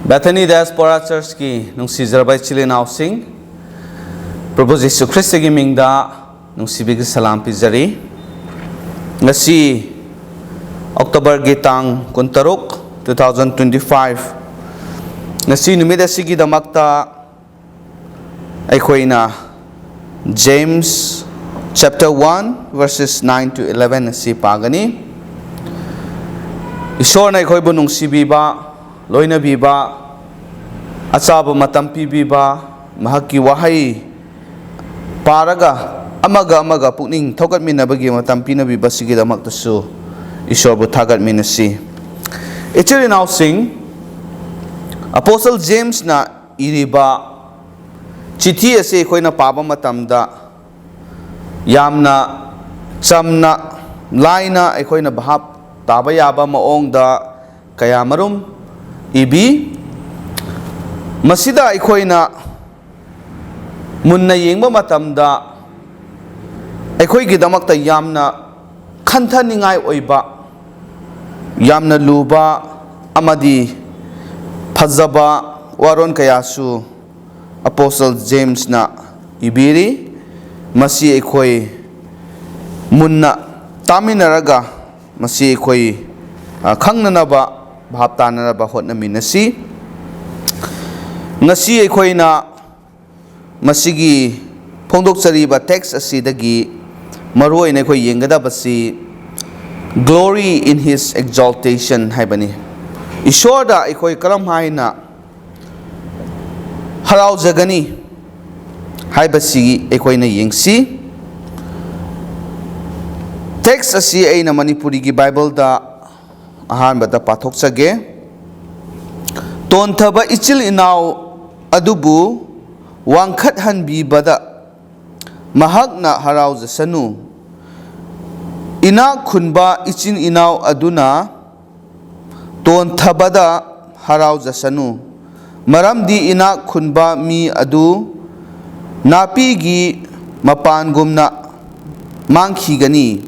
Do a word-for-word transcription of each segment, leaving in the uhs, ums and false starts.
Bethany Diaspora Churchꯀꯤ ꯅꯨꯡꯁꯤꯖꯔꯕ ꯏꯆꯤꯜ ꯏꯅꯥꯎꯁꯤꯡ, ꯄ꯭ꯔꯚꯨ ꯖꯤꯁꯨ ꯈ꯭ꯔꯤꯁꯇꯒꯤ ꯃꯤꯡꯗ ꯅꯨꯡꯁꯤꯕꯒꯤ ꯁꯂꯥꯝ ꯄꯤꯖꯔꯤ꯫ ꯉꯁꯤ Octoberꯒꯤ ꯇꯥꯡ ꯀꯨꯟꯇꯔꯨꯛ, two thousand twenty five, ꯉꯁꯤ ꯅꯨꯃꯤꯠ ꯑꯁꯤꯒꯤꯗꯃꯛꯇ ꯑꯩꯈꯣꯏꯅ James chapter one verses nine to eleven ꯑꯁꯤ ꯄꯥꯒꯅꯤ꯫ ꯏꯁꯣꯔꯅ ꯑꯩꯈꯣꯏꯕꯨ ꯅꯨꯡꯁꯤꯕꯤꯕ, ꯂꯣꯏꯅꯕꯤꯕ, ꯑꯆꯥꯕ ꯃꯇꯝ ꯄꯤꯕꯤꯕ, ꯃꯍꯥꯛꯀꯤ ꯋꯥꯍꯩ ꯄꯥꯔꯒ ꯑꯃꯒ ꯑꯃꯒ ꯄꯨꯛꯅꯤꯡ ꯊꯧꯒꯠꯃꯤꯟꯅꯕꯒꯤ ꯃꯇꯝ ꯄꯤꯅꯕꯤꯕꯁꯤꯒꯤꯗꯃꯛꯇꯁꯨ ꯏꯁꯣꯔꯕꯨ ꯊꯥꯒꯠꯃꯤꯟꯅꯁꯤ꯫ ꯏꯆꯤꯜ ꯏꯅꯥꯎꯁꯤꯡ, ꯑꯄꯣꯁꯇꯜ ꯖꯦꯝꯁꯅ ꯏꯔꯤꯕ ꯆꯤꯊꯤ ꯑꯁꯤ ꯑꯩꯈꯣꯏꯅ ꯄꯥꯕ ꯃꯇꯝꯗ ꯌꯥꯝꯅ ꯆꯝꯅ, ꯂꯥꯏꯅ ꯑꯩꯈꯣꯏꯅ ꯚꯥꯞ ꯇꯥꯕ ꯌꯥꯕ ꯃꯑꯣꯡꯗ ꯀꯌꯥꯃꯔꯨꯝ ꯏꯕꯤ꯫ ꯃꯁꯤꯗ ꯑꯩꯈꯣꯏꯅ ꯃꯨꯟꯅ ꯌꯦꯡꯕ ꯃꯇꯝꯗ ꯑꯩꯈꯣꯏꯒꯤꯗꯃꯛꯇ ꯌꯥꯝꯅ ꯈꯟꯊꯅꯤꯡꯉꯥꯏ ꯑꯣꯏꯕ, ꯌꯥꯝꯅ ꯂꯨꯕ ꯑꯃꯗꯤ ꯐꯖꯕ ꯋꯥꯔꯣꯜ ꯀꯌꯥꯁꯨ ꯑꯄꯣꯁꯇꯜ ꯖꯦꯝꯁꯅ ꯏꯕꯤꯔꯤ꯫ ꯃꯁꯤ ꯑꯩꯈꯣꯏ ꯃꯨꯟꯅ ꯇꯥꯃꯤꯟꯅꯔꯒ ꯃꯁꯤ ꯑꯩꯈꯣꯏ, ꯑ, ꯈꯪꯅꯅꯕ, ꯚꯥꯞ ꯇꯥꯅꯅꯕ ꯍꯣꯠꯅꯃꯤꯟꯅꯁꯤ꯫ ꯉꯁꯤ ꯑꯩꯈꯣꯏꯅ ꯃꯁꯤꯒꯤ ꯐꯣꯡꯗꯣꯛꯆꯔꯤꯕ text ꯑꯁꯤꯗꯒꯤ ꯃꯔꯨꯑꯣꯏꯅ ꯑꯩꯈꯣꯏ ꯌꯦꯡꯒꯗꯕꯁꯤ "Glory in his exaltation" ꯍꯥꯏꯕꯅꯤ꯫ ꯏꯁꯣꯔꯗ ꯑꯩꯈꯣꯏ ꯀꯔꯝ ꯍꯥꯏꯅ ꯍꯔꯥꯎꯖꯒꯅꯤ ꯍꯥꯏꯕꯁꯤ ꯑꯩꯈꯣꯏꯅ ꯌꯦꯡꯁꯤ꯫ Text ꯑꯁꯤ ꯑꯩꯅ ꯃꯅꯤꯄꯨꯔꯤꯒꯤ ꯕꯥꯏꯕꯜꯗ ꯑꯍꯥꯟꯕꯗ ꯄꯥꯊꯣꯛꯆꯒꯦ꯫ "ꯇꯣꯟꯊꯕ ꯏꯆꯤꯜ ꯏꯅꯥꯎ ꯑꯗꯨꯕꯨ ꯋꯥꯡꯈꯠꯍꯟꯕꯤꯕꯗ ꯃꯍꯥꯛꯅ ꯍꯔꯥꯎꯖꯁꯅꯨ꯫ ꯏꯅꯥꯛ ꯈꯨꯟꯕ ꯏꯆꯤꯟ ꯏꯅꯥꯎ ꯑꯗꯨꯅ ꯇꯣꯟꯊꯕꯗ ꯍꯔꯥꯎꯖꯁꯅꯨ, ꯃꯔꯝꯗꯤ ꯏꯅꯥꯛ ꯈꯨꯟꯕ ꯃꯤ ꯑꯗꯨ ꯅꯥꯄꯤꯒꯤ ꯃꯄꯥꯟꯒꯨꯝꯅ ꯃꯥꯡꯈꯤꯒꯅꯤ꯫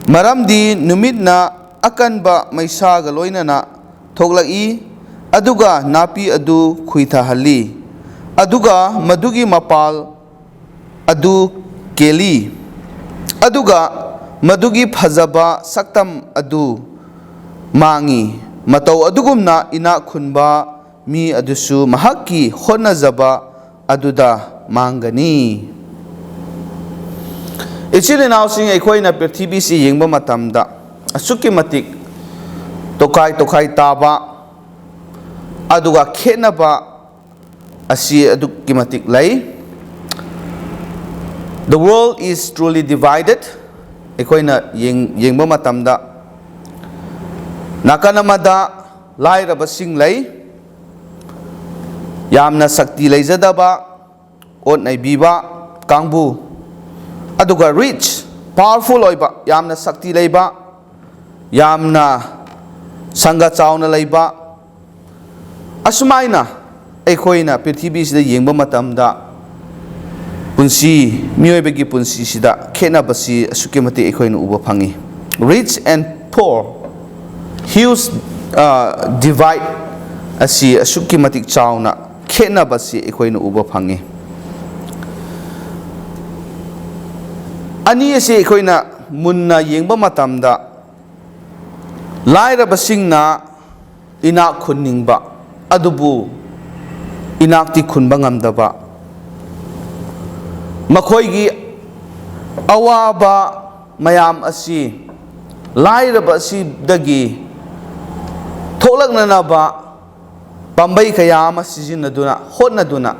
ꯃꯔꯝꯗꯤ ꯅꯨꯃꯤꯠꯅ ꯑꯀꯟꯕ ꯃꯩꯁꯥꯒ ꯂꯣꯏꯅꯅ ꯊꯣꯛꯂꯛꯏ, ꯑꯗꯨꯒ ꯅꯥꯄꯤ ꯑꯗꯨ ꯈꯨꯏꯊꯍꯜꯂꯤ, ꯑꯗꯨꯒ ꯃꯗꯨꯒꯤ ꯃꯄꯥꯜ ꯑꯗꯨ ꯀꯦꯜꯂꯤ, ꯑꯗꯨꯒ ꯃꯗꯨꯒꯤ ꯐꯖꯕ ꯁꯛꯇꯝ ꯑꯗꯨ ꯃꯥꯡꯏ꯫ ꯃꯇꯧ ꯑꯗꯨꯒꯨꯝꯅ ꯏꯅꯥꯛ ꯈꯨꯟꯕ ꯃꯤ ꯑꯗꯨꯁꯨ ꯃꯍꯥꯛꯀꯤ ꯍꯣꯠꯅꯖꯕ ꯑꯗꯨꯗ ꯃꯥꯡꯒꯅꯤ꯫ ꯏꯆꯤꯜ ꯏꯅꯥꯎꯁꯤꯡ, ꯑꯩꯈꯣꯏꯅ ꯄ꯭ꯔꯤꯊꯤꯕꯤꯁꯤ ꯌꯦꯡꯕ ꯃꯇꯝꯗ ꯑꯁꯨꯛꯀꯤ ꯃꯇꯤꯛ ꯇꯣꯈꯥꯏ ꯇꯣꯈꯥꯏ ꯇꯥꯕ, ꯑꯗꯨꯒ ꯈꯦꯠꯅꯕ ꯑꯁꯤ ꯑꯗꯨꯛꯀꯤ ꯃꯇꯤꯛ ꯂꯩ꯫ The world is truly divided꯫ ꯑꯩꯈꯣꯏꯅ ꯌꯦꯡ-, ꯌꯦꯡꯕ ꯃꯇꯝꯗ, ꯅꯥꯀꯟ ꯑꯃꯗ ꯂꯥꯏꯔꯕꯁꯤꯡ ꯂꯩ, ꯌꯥꯝꯅ ꯁꯛꯇꯤ ꯂꯩꯖꯗꯕ, ꯑꯣꯠ ꯅꯩꯕꯤꯕ ꯀꯥꯡꯕꯨ, ꯑꯗꯨꯒ rich, powerful ꯑꯣꯏꯕ, ꯌꯥꯝꯅ ꯁꯛꯇꯤ ꯂꯩꯕ, ꯌꯥꯝꯅ ꯁꯪꯒ ꯆꯥꯎꯅ ꯂꯩꯕ, ꯑꯁꯨꯃꯥꯏꯅ ꯑꯩꯈꯣꯏꯅ ꯄ꯭ꯔꯤꯊꯤꯕꯤꯁꯤꯗ ꯌꯦꯡꯕ ꯃꯇꯝꯗ, ꯄꯨꯟꯁꯤ, ꯃꯤꯑꯣꯏꯕꯒꯤ ꯄꯨꯟꯁꯤꯁꯤꯗ ꯈꯦꯠꯅꯕꯁꯤ ꯑꯁꯨꯛꯀꯤ ꯃꯇꯤꯛ ꯑꯩꯈꯣꯏꯅ ꯎꯕ ꯐꯪꯉꯤ꯫ Rich and poor, huge, ꯑ, divide ꯑꯁꯤ ꯑꯁꯨꯛꯀꯤ ꯃꯇꯤꯛ ꯆꯥꯎꯅ ꯈꯦꯠꯅꯕꯁꯤ ꯑꯩꯈꯣꯏꯅ ꯎꯕ ꯐꯪꯉꯤ꯫ ꯑꯅꯤ ꯑꯁꯤ ꯑꯩꯈꯣꯏꯅ ꯃꯨꯟꯅ ꯌꯦꯡꯕ ꯃꯇꯝꯗ, ꯂꯥꯏꯔꯕꯁꯤꯡꯅ ꯏꯅꯥꯛ ꯈꯨꯟꯅꯤꯡꯕ, ꯑꯗꯨꯕꯨ ꯏꯅꯥꯛꯇꯤ ꯈꯨꯟꯕ ꯉꯝꯗꯕ, ꯃꯈꯣꯏꯒꯤ ꯑꯋꯥꯕ ꯃꯌꯥꯝ ꯑꯁꯤ ꯂꯥꯏꯔꯕ ꯑꯁꯤꯗꯒꯤ ꯊꯣꯛꯂꯛꯅꯅꯕ ꯄꯥꯝꯕꯩ ꯀꯌꯥ ꯑꯃ ꯁꯤꯖꯤꯟꯅꯗꯨꯅ, ꯍꯣꯠꯅꯗꯨꯅ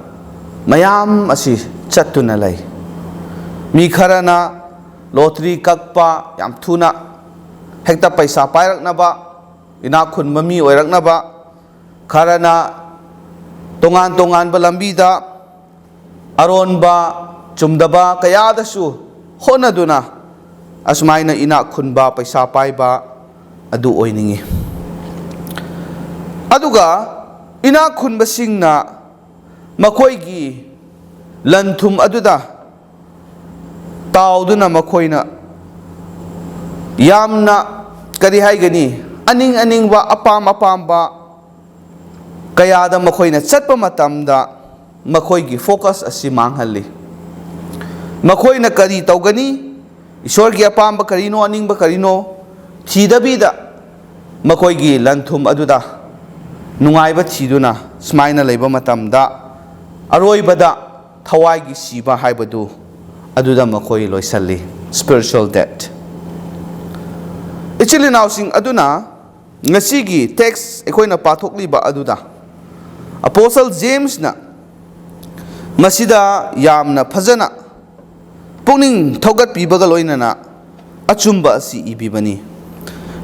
ꯃꯌꯥꯝ ꯑꯁꯤ ꯆꯠꯇꯨꯅ ꯂꯩ꯫ ꯃꯤ ꯈꯔꯅ lottery ꯀꯛꯄ, ꯌꯥꯝ ꯊꯨꯅ ꯍꯦꯛꯇ ꯄꯩꯁꯥ ꯄꯥꯏꯔꯛꯅꯕ, ꯏꯅꯥꯛ ꯈꯨꯟꯕ ꯃꯤ ꯑꯣꯏꯔꯛꯅꯕ, ꯈꯔꯅ ꯇꯣꯉꯥꯟ ꯇꯣꯉꯥꯟꯕ ꯂꯝꯕꯤꯗ ꯑꯔꯣꯟꯕ, ꯆꯨꯝꯗꯕ ꯀꯌꯥꯗꯁꯨ ꯍꯣꯠꯅꯗꯨꯅ ꯑꯁꯨꯃꯥꯏꯅ ꯏꯅꯥꯛ ꯈꯨꯟꯕ, ꯄꯩꯁꯥ ꯄꯥꯏꯕ ꯑꯗꯨ ꯑꯣꯏꯅꯤꯡꯏ꯫ ꯑꯗꯨꯒ ꯏꯅꯥꯛ ꯈꯨꯟꯕꯁꯤꯡꯅ ꯃꯈꯣꯏꯒꯤ ꯂꯟ ꯊꯨꯝ ꯑꯗꯨꯗ ꯇꯥꯎꯗꯨꯅ ꯃꯈꯣꯏꯅ ꯌꯥꯝꯅ, ꯀꯔꯤ ꯍꯥꯏꯒꯅꯤ, ꯑꯅꯤꯡ ꯑꯅꯤꯡꯕ, ꯑꯄꯥꯝ ꯑꯄꯥꯝꯕ ꯀꯌꯥꯗ ꯃꯈꯣꯏꯅ ꯆꯠꯄ ꯃꯇꯝꯗ ꯃꯈꯣꯏꯒꯤ focus ꯑꯁꯤ ꯃꯥꯡꯍꯜꯂꯤ꯫ ꯃꯈꯣꯏꯅ ꯀꯔꯤ ꯇꯧꯒꯅꯤ, ꯏꯁꯣꯔꯒꯤ ꯑꯄꯥꯝꯕ ꯀꯔꯤꯅꯣ, ꯑꯅꯤꯡꯕ ꯀꯔꯤꯅꯣ ꯊꯤꯗꯕꯤꯗ, ꯃꯈꯣꯏꯒꯤ ꯂꯟ-ꯊꯨꯝ ꯑꯗꯨꯗ ꯅꯨꯡꯉꯥꯏꯕ ꯊꯤꯗꯨꯅ ꯁꯨꯃꯥꯏꯅ ꯂꯩꯕ ꯃꯇꯝꯗ, ꯑꯔꯣꯏꯕꯗ ꯊꯋꯥꯏꯒꯤ ꯁꯤꯕ ꯍꯥꯏꯕꯗꯨ ꯑꯗꯨꯗ ꯃꯈꯣꯏ ꯂꯣꯏꯁꯤꯜꯂꯤ, spiritual death꯫ ꯏꯆꯤꯜ ꯏꯅꯥꯎꯁꯤꯡ ꯑꯗꯨꯅ, ꯉꯁꯤꯒꯤ text ꯑꯩꯈꯣꯏꯅ ꯄꯥꯊꯣꯛꯂꯤꯕ ꯑꯗꯨꯗ Apostle Jamesꯅ ꯃꯁꯤꯗ ꯌꯥꯝꯅ ꯐꯖꯅ ꯄꯨꯛꯅꯤꯡ ꯊꯧꯒꯠꯄꯤꯕꯒ ꯂꯣꯏꯅꯅ ꯑꯆꯨꯝꯕ ꯑꯁꯤ ꯏꯕꯤꯕꯅꯤ꯫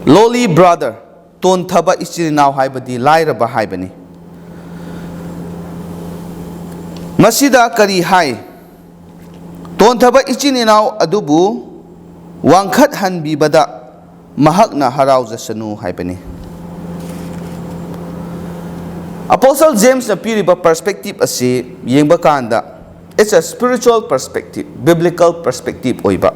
Lowly brother, ꯇꯣꯟꯊꯕ ꯏꯆꯤꯜ ꯏꯅꯥꯎ ꯍꯥꯏꯕꯗꯤ ꯂꯥꯏꯔꯕ ꯍꯥꯏꯕꯅꯤ꯫ ꯃꯁꯤꯗ ꯀꯔꯤ ꯍꯥꯏ? ꯇꯣꯟꯊꯕ ꯏꯆꯤꯟ ꯏꯅꯥꯎ ꯑꯗꯨꯕꯨ ꯋꯥꯡꯈꯠꯍꯟꯕꯤꯕꯗ ꯃꯍꯥꯛꯅ ꯍꯔꯥꯎꯖꯁꯅꯨ ꯍꯥꯏꯕꯅꯤ꯫ Apostle Jamesꯅ ꯄꯤꯔꯤꯕ perspective ꯑꯁꯤ ꯌꯦꯡꯕ ꯀꯥꯟꯗ, it's a spiritual perspective, biblical perspective ꯑꯣꯏꯕ꯫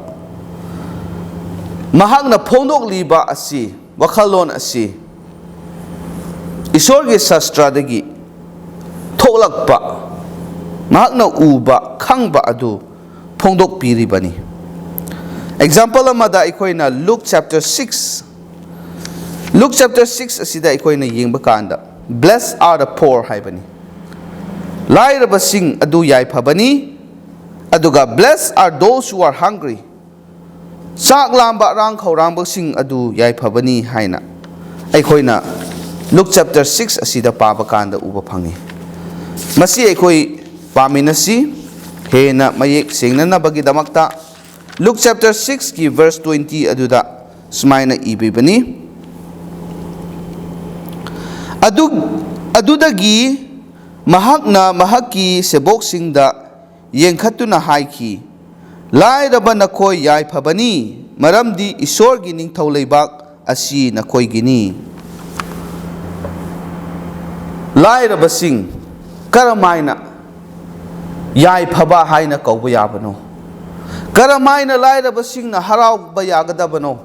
ꯃꯍꯥꯛꯅ ꯐꯣꯡꯗꯣꯛꯂꯤꯕ ꯑꯁꯤ, ꯋꯥꯈꯜꯂꯣꯟ ꯑꯁꯤ ꯏꯁꯣꯔꯒꯤ ꯁꯥꯁꯇ꯭ꯔꯗꯒꯤ ꯊꯣꯛꯂꯛꯄ, ꯃꯍꯥꯛꯅ ꯎꯕ, ꯈꯪꯕ ꯑꯗꯨ ꯐꯣꯡꯗꯣꯛꯄꯤꯔꯤꯕꯅꯤ꯫ Example ꯑꯃꯗ ꯑꯩꯈꯣꯏꯅ Luke chapter six, Luke chapter six ꯑꯁꯤꯗ ꯑꯩꯈꯣꯏꯅ ꯌꯦꯡꯕ ꯀꯥꯟꯗ, "Blessed are the poor" ꯍꯥꯏꯕꯅꯤ꯫ ꯂꯥꯏꯔꯕꯁꯤꯡ ꯑꯗꯨ ꯌꯥꯏꯐꯕꯅꯤ꯫ ꯑꯗꯨꯒ, "Blessed are those who are hungry", ꯆꯥꯛ ꯂꯥꯝꯕ ꯑꯔꯥꯡ ꯈꯧꯔꯥꯡꯕꯁꯤꯡ ꯑꯗꯨ ꯌꯥꯏꯐꯕꯅꯤ ꯍꯥꯏꯅ ꯑꯩꯈꯣꯏꯅ Luke chapter six ꯑꯁꯤꯗ ꯄꯥꯕ ꯀꯥꯟꯗ ꯎꯕ ꯐꯪꯏ꯫ ꯃꯁꯤ ꯑꯩꯈꯣꯏ ꯄꯥꯃꯤꯟꯅꯁꯤ꯫ ꯍꯦꯟꯅ ꯃꯌꯦꯛ ꯁꯦꯡꯅꯅꯕꯒꯤꯗꯃꯛꯇ Luke chapter sixꯀꯤ verse twenty ꯑꯗꯨꯗ ꯁꯨꯃꯥꯏꯅ ꯏꯕꯤꯕꯅꯤ, "ꯑꯗꯨ-, ꯑꯗꯨꯗꯒꯤ ꯃꯍꯥꯛꯅ ꯃꯍꯥꯛꯀꯤ ꯁꯦꯕꯣꯛꯁꯤꯡꯗ ꯌꯦꯡꯈꯠꯇꯨꯅ ꯍꯥꯏꯈꯤ, 'ꯂꯥꯏꯔꯕ ꯅꯈꯣꯏ ꯌꯥꯏꯐꯕꯅꯤ, ꯃꯔꯝꯗꯤ ꯏꯁꯣꯔꯒꯤ ꯅꯤꯡꯊꯧ ꯂꯩꯕꯥꯛ ꯑꯁꯤ ꯅꯈꯣꯏꯒꯤꯅꯤ.'" ꯂꯥꯏꯔꯕꯁꯤꯡ ꯀꯔꯝꯍꯥꯏꯅ ꯌꯥꯏꯐꯕ ꯍꯥꯏꯅ ꯀꯧꯕ ꯌꯥꯕꯅꯣ? ꯀꯔꯝꯍꯥꯏꯅ ꯂꯥꯏꯔꯕꯁꯤꯡꯅ ꯍꯔꯥꯎꯕ ꯌꯥꯒꯗꯕꯅꯣ?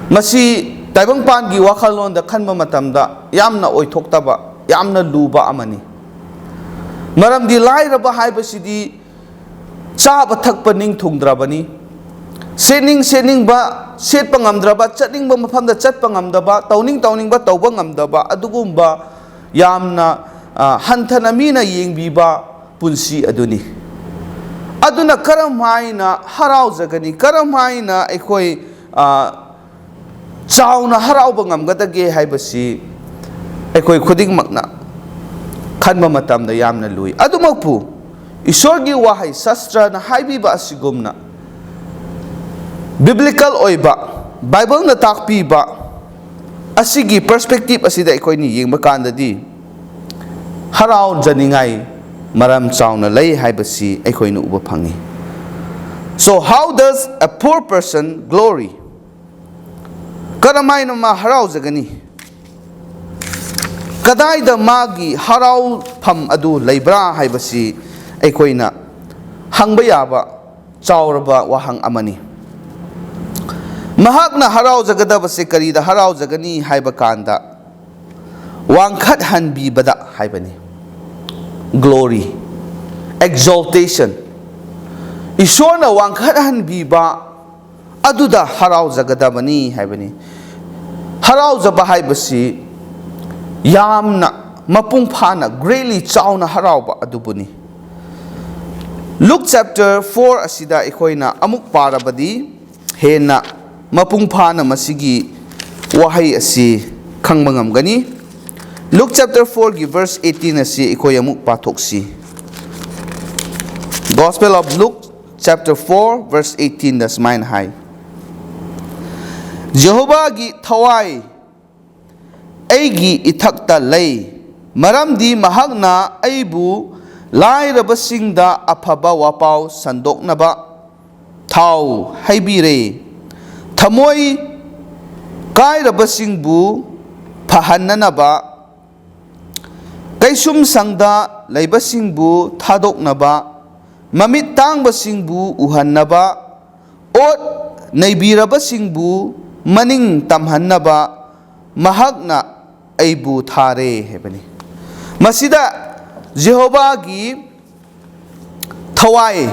ꯃꯁꯤ ꯇꯥꯏꯕꯪꯄꯥꯟꯒꯤ ꯋꯥꯈꯜꯂꯣꯟꯗ ꯈꯟꯕ ꯃꯇꯝꯗ ꯌꯥꯝꯅ ꯑꯣꯏꯊꯣꯛꯇꯕ, ꯌꯥꯝꯅ ꯂꯨꯕ ꯑꯃꯅꯤ꯫ ꯃꯔꯝꯗꯤ ꯂꯥꯏꯔꯕ ꯍꯥꯏꯕꯁꯤꯗꯤ ꯆꯥꯕ ꯊꯛꯄ ꯅꯤꯡ ꯊꯨꯡꯗ꯭ꯔꯕꯅꯤ꯫ ꯁꯦꯠꯅꯤꯡ ꯁꯦꯠꯅꯤꯡꯕ ꯁꯦꯠꯄ ꯉꯝꯗ꯭ꯔꯕ, ꯆꯠꯅꯤꯡꯕ ꯃꯐꯝꯗ ꯆꯠꯄ ꯉꯝꯗꯕ, ꯇꯧꯅꯤꯡ ꯇꯧꯅꯤꯡꯕ ꯇꯧꯕ ꯉꯝꯗꯕ, ꯑꯗꯨꯒꯨꯝꯕ ꯌꯥꯝꯅ, ꯑ, ꯍꯟꯊꯅ ꯃꯤꯅ ꯌꯦꯡꯕꯤꯕ ꯄꯨꯟꯁꯤ ꯑꯗꯨꯅꯤ꯫ ꯑꯗꯨꯅ ꯀꯔꯝ ꯍꯥꯏꯅ ꯍꯔꯥꯎꯖꯒꯅꯤ? ꯀꯔꯝ ꯍꯥꯏꯅ ꯑꯩꯈꯣꯏ, ꯑ, ꯆꯥꯎꯅ ꯍꯔꯥꯎꯕ ꯉꯝꯒꯗꯒꯦ ꯍꯥꯏꯕꯁꯤ ꯑꯩꯈꯣꯏ ꯈꯨꯗꯤꯡꯃꯛꯅ ꯈꯟꯕ ꯃꯇꯝꯗ ꯌꯥꯝꯅ ꯂꯨꯏ꯫ ꯑꯗꯨꯃꯛꯄꯨ, ꯏꯁꯣꯔꯒꯤ ꯋꯥꯍꯩ ꯁꯥꯁꯇ꯭ꯔꯅ ꯍꯥꯏꯕꯤꯕ ꯑꯁꯤꯒꯨꯝꯅ, ꯕꯤꯕ꯭ꯂꯤꯀꯦꯜ ꯑꯣꯏꯕ, ꯕꯥꯏꯕꯜꯅ ꯇꯥꯛꯄꯤꯕ ꯑꯁꯤꯒꯤ ꯄꯔꯁꯄꯦꯛꯇꯤꯞ ꯑꯁꯤꯗ ꯑꯩꯈꯣꯏꯅ ꯌꯦꯡꯕ ꯀꯥꯟꯗꯗꯤ, ꯍꯔꯥꯎꯖꯅꯤꯡꯉꯥꯏ ꯃꯔꯝ ꯆꯥꯎꯅ ꯂꯩ ꯍꯥꯏꯕꯁꯤ ꯑꯩꯈꯣꯏꯅ ꯎꯕ ꯐꯪꯉꯤ꯫ So, how does a poor person glory? ꯀꯔꯝꯍꯥꯏꯅ ꯃꯥ ꯍꯔꯥꯎꯖꯒꯅꯤ? ꯀꯗꯥꯏꯗ ꯃꯥꯒꯤ ꯍꯔꯥꯎꯐꯝ ꯑꯗꯨ ꯂꯩꯕ꯭ꯔꯥ ꯍꯥꯏꯕꯁꯤ ꯑꯩꯈꯣꯏꯅ ꯍꯪꯕ ꯌꯥꯕ ꯆꯥꯎꯔꯕ ꯋꯥꯍꯪ ꯑꯃꯅꯤ꯫ ꯃꯍꯥꯛꯅ ꯍꯔꯥꯎꯖꯒꯗꯕꯁꯦ ꯀꯔꯤꯗ ꯍꯔꯥꯎꯖꯒꯅꯤ ꯍꯥꯏꯕ ꯀꯥꯟꯗ, ꯋꯥꯡꯈꯠꯍꯟꯕꯤꯕꯗ ꯍꯥꯏꯕꯅꯤ꯫ Glory, exaltation, ꯏꯁꯣꯔꯅ ꯋꯥꯡꯈꯠꯍꯟꯕꯤꯕ ꯑꯗꯨꯗ ꯍꯔꯥꯎꯖꯒꯗꯕꯅꯤ ꯍꯥꯏꯕꯅꯤ꯫ ꯍꯔꯥꯎꯖꯕ ꯍꯥꯏꯕꯁꯤ ꯌꯥꯝꯅ ꯃꯄꯨꯡ ꯐꯥꯅ, greatly, ꯆꯥꯎꯅ ꯍꯔꯥꯎꯕ ꯑꯗꯨꯕꯨꯅꯤ꯫ Luke chapter four ꯑꯁꯤꯗ ꯑꯩꯈꯣꯏꯅ ꯑꯃꯨꯛ ꯄꯥꯔꯕꯗꯤ ꯍꯦꯟꯅ ꯃꯄꯨꯡ ꯐꯥꯅ ꯃꯁꯤꯒꯤ ꯋꯥꯍꯩ ꯑꯁꯤ ꯈꯪꯕ ꯉꯝꯒꯅꯤ꯫ Luke chapter fourꯒꯤ verse eighteen ꯑꯁꯤ ꯑꯩꯈꯣꯏ ꯑꯃꯨꯛ ꯄꯥꯊꯣꯛꯁꯤ꯫ Gospel of Luke chapter four verse eighteenꯗ ꯁꯨꯃꯥꯏꯅ ꯍꯥꯏ, "ꯖꯦꯍꯣꯚꯥꯒꯤ ꯊꯋꯥꯏ ꯑꯩꯒꯤ ꯏꯊꯛꯇ ꯂꯩ, ꯃꯔꯝꯗꯤ ꯃꯍꯥꯛꯅ ꯑꯩꯕꯨ ꯂꯥꯏꯔꯕꯁꯤꯡꯗ ꯑꯐꯕ ꯋꯥꯄꯥꯎ ꯁꯟꯗꯣꯛꯅꯕ ꯊꯥꯎ ꯍꯩꯕꯤꯔꯦ, ꯊꯃꯣꯏ ꯀꯥꯏꯔꯕꯁꯤꯡꯕꯨ ꯐꯍꯟꯅꯅꯕ, ꯀꯩꯁꯨꯝꯁꯪꯗ ꯂꯩꯕꯁꯤꯡꯕꯨ ꯊꯥꯗꯣꯛꯅꯕ, ꯃꯃꯤꯠ ꯇꯥꯡꯕꯁꯤꯡꯕꯨ ꯎꯍꯟꯅꯕ, ꯑꯣꯠ ꯅꯩꯕꯤꯔꯕꯁꯤꯡꯕꯨ ꯃꯅꯤꯡ ꯇꯝꯍꯟꯅꯕ ꯃꯍꯥꯛꯅ ꯑꯩꯕꯨ ꯊꯥꯔꯦ" ꯍꯥꯏꯕꯅꯤ꯫ ꯃꯁꯤꯗ ꯖꯦꯍꯣꯚꯥꯒꯤ ꯊꯋꯥꯏ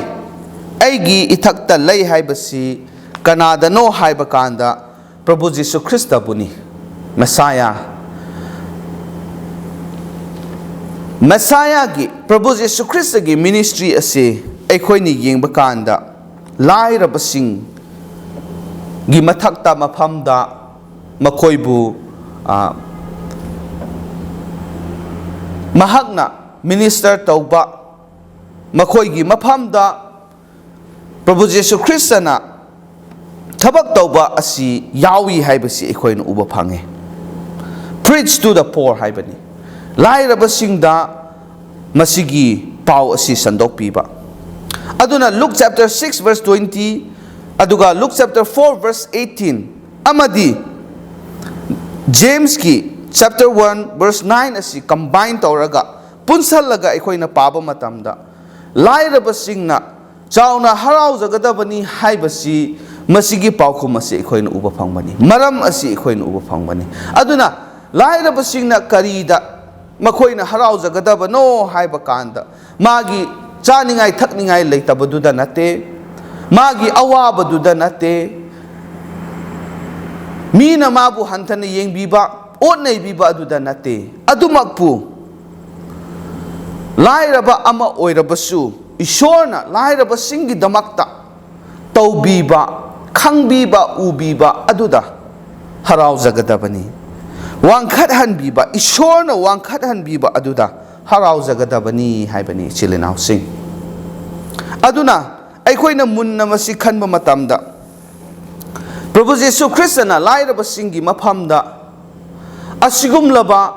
ꯑꯩꯒꯤ ꯏꯊꯛꯇ ꯂꯩ ꯍꯥꯏꯕꯁꯤ ꯀꯅꯥꯗꯅꯣ ꯍꯥꯏꯕ ꯀꯥꯟꯗ, ꯄ꯭ꯔꯚꯨ ꯖꯤꯁꯨ ꯈ꯭ꯔꯤꯁꯇꯕꯨꯅꯤ, ꯃꯦꯁꯥꯌꯥ꯫ ꯃꯦꯁꯥꯌꯥꯒꯤ, ꯄ꯭ꯔꯚꯨ ꯖꯤꯁꯨ ꯈ꯭ꯔꯤꯁꯇꯒꯤ ꯃꯤꯅꯤꯁꯇ꯭ꯔꯤ ꯑꯁꯤ ꯑꯩꯈꯣꯏꯅ ꯌꯦꯡꯕ ꯀꯥꯟꯗ, ꯂꯥꯏꯔꯕꯁꯤꯡꯒꯤ ꯃꯊꯛꯇ, ꯃꯐꯝꯗ ꯃꯈꯣꯏꯕꯨ, ꯑ, ꯃꯍꯥꯛꯅ ꯃꯤꯅꯤꯁꯇꯔ ꯇꯧꯕ, ꯃꯈꯣꯏꯒꯤ ꯃꯐꯝꯗ ꯄ꯭ꯔꯚꯨ ꯖꯤꯁꯨ ꯈ꯭ꯔꯤꯁꯇꯅ ꯊꯕꯛ ꯇꯧꯕ ꯑꯁꯤ ꯌꯥꯎꯏ ꯍꯥꯏꯕꯁꯤ ꯑꯩꯈꯣꯏꯅ ꯎꯕ ꯐꯪꯉꯤ꯫ "Preach to the poor" ꯍꯥꯏꯕꯅꯤ꯫ ꯂꯥꯏꯔꯕꯁꯤꯡꯗ ꯃꯁꯤꯒꯤ ꯄꯥꯎ ꯑꯁꯤ ꯁꯟꯗꯣꯛꯄꯤꯕ꯫ ꯑꯗꯨꯅ Luke chapter six verse twenty, ꯑꯗꯨꯒ Luke chapter four verse eighteen, ꯑꯃꯗꯤ ꯖꯦꯝꯁꯀꯤ chapter one verse nine ꯑꯁꯤ combine ꯇꯧꯔꯒ, ꯄꯨꯟꯁꯜꯂꯒ ꯑꯩꯈꯣꯏꯅ ꯄꯥꯕ ꯃꯇꯝꯗ, ꯂꯥꯏꯔꯕꯁꯤꯡꯅ ꯆꯥꯎꯅ ꯍꯔꯥꯎꯖꯒꯗꯕꯅꯤ ꯍꯥꯏꯕꯁꯤ, ꯃꯁꯤꯒꯤ ꯄꯥꯎꯈꯨꯝ ꯑꯁꯤ ꯑꯩꯈꯣꯏꯅ ꯎꯕ ꯐꯪꯕꯅꯤ, ꯃꯔꯝ ꯑꯁꯤ ꯑꯩꯈꯣꯏꯅ ꯎꯕ ꯐꯪꯕꯅꯤ꯫ ꯑꯗꯨꯅ ꯂꯥꯏꯔꯕꯁꯤꯡꯅ ꯀꯔꯤꯗ ꯃꯈꯣꯏꯅ ꯍꯔꯥꯎꯖꯒꯗꯕꯅꯣ ꯍꯥꯏꯕ ꯀꯥꯟꯗ, ꯃꯥꯒꯤ ꯆꯥꯅꯤꯡꯉꯥꯏ ꯊꯛꯅꯤꯡꯉꯥꯏ ꯂꯩꯇꯕꯗꯨꯗ ꯅꯠꯇꯦ, ꯃꯥꯒꯤ ꯑꯋꯥꯕꯗꯨꯗ ꯅꯠꯇꯦ, ꯃꯤꯅ ꯃꯥꯕꯨ ꯍꯟꯊꯅ ꯌꯦꯡꯕꯤꯕ, ꯑꯣꯠ ꯅꯩꯕꯤꯕ ꯑꯗꯨꯗ ꯅꯠꯇꯦ꯫ ꯑꯗꯨꯃꯛꯄꯨ ꯂꯥꯏꯔꯕ ꯑꯃ ꯑꯣꯏꯔꯕꯁꯨ, ꯏꯁꯣꯔꯅ ꯂꯥꯏꯔꯕꯁꯤꯡꯒꯤꯗꯃꯛꯇ ꯇꯧꯕꯤꯕ, ꯈꯪꯕꯤꯕ, ꯎꯕꯤꯕ ꯑꯗꯨꯗ ꯍꯔꯥꯎꯖꯒꯗꯕꯅꯤ꯫ ꯋꯥꯡꯈꯠꯍꯟꯕꯤꯕ, ꯏꯁꯣꯔꯅ ꯋꯥꯡꯈꯠꯍꯟꯕꯤꯕ ꯑꯗꯨꯗ ꯍꯔꯥꯎꯖꯒꯗꯕꯅꯤ ꯍꯥꯏꯕꯅꯤ, ꯏꯆꯤꯜ ꯏꯅꯥꯎꯁꯤꯡ꯫ ꯑꯗꯨꯅ ꯑꯩꯈꯣꯏꯅ ꯃꯨꯟꯅ ꯃꯁꯤ ꯈꯟꯕ ꯃꯇꯝꯗ, ꯄ꯭ꯔꯚꯨ ꯖꯤꯁꯨ ꯈ꯭ꯔꯤꯁꯇꯅ ꯂꯥꯏꯔꯕꯁꯤꯡꯒꯤ ꯃꯐꯝꯗ ꯑꯁꯤꯒꯨꯝꯂꯕ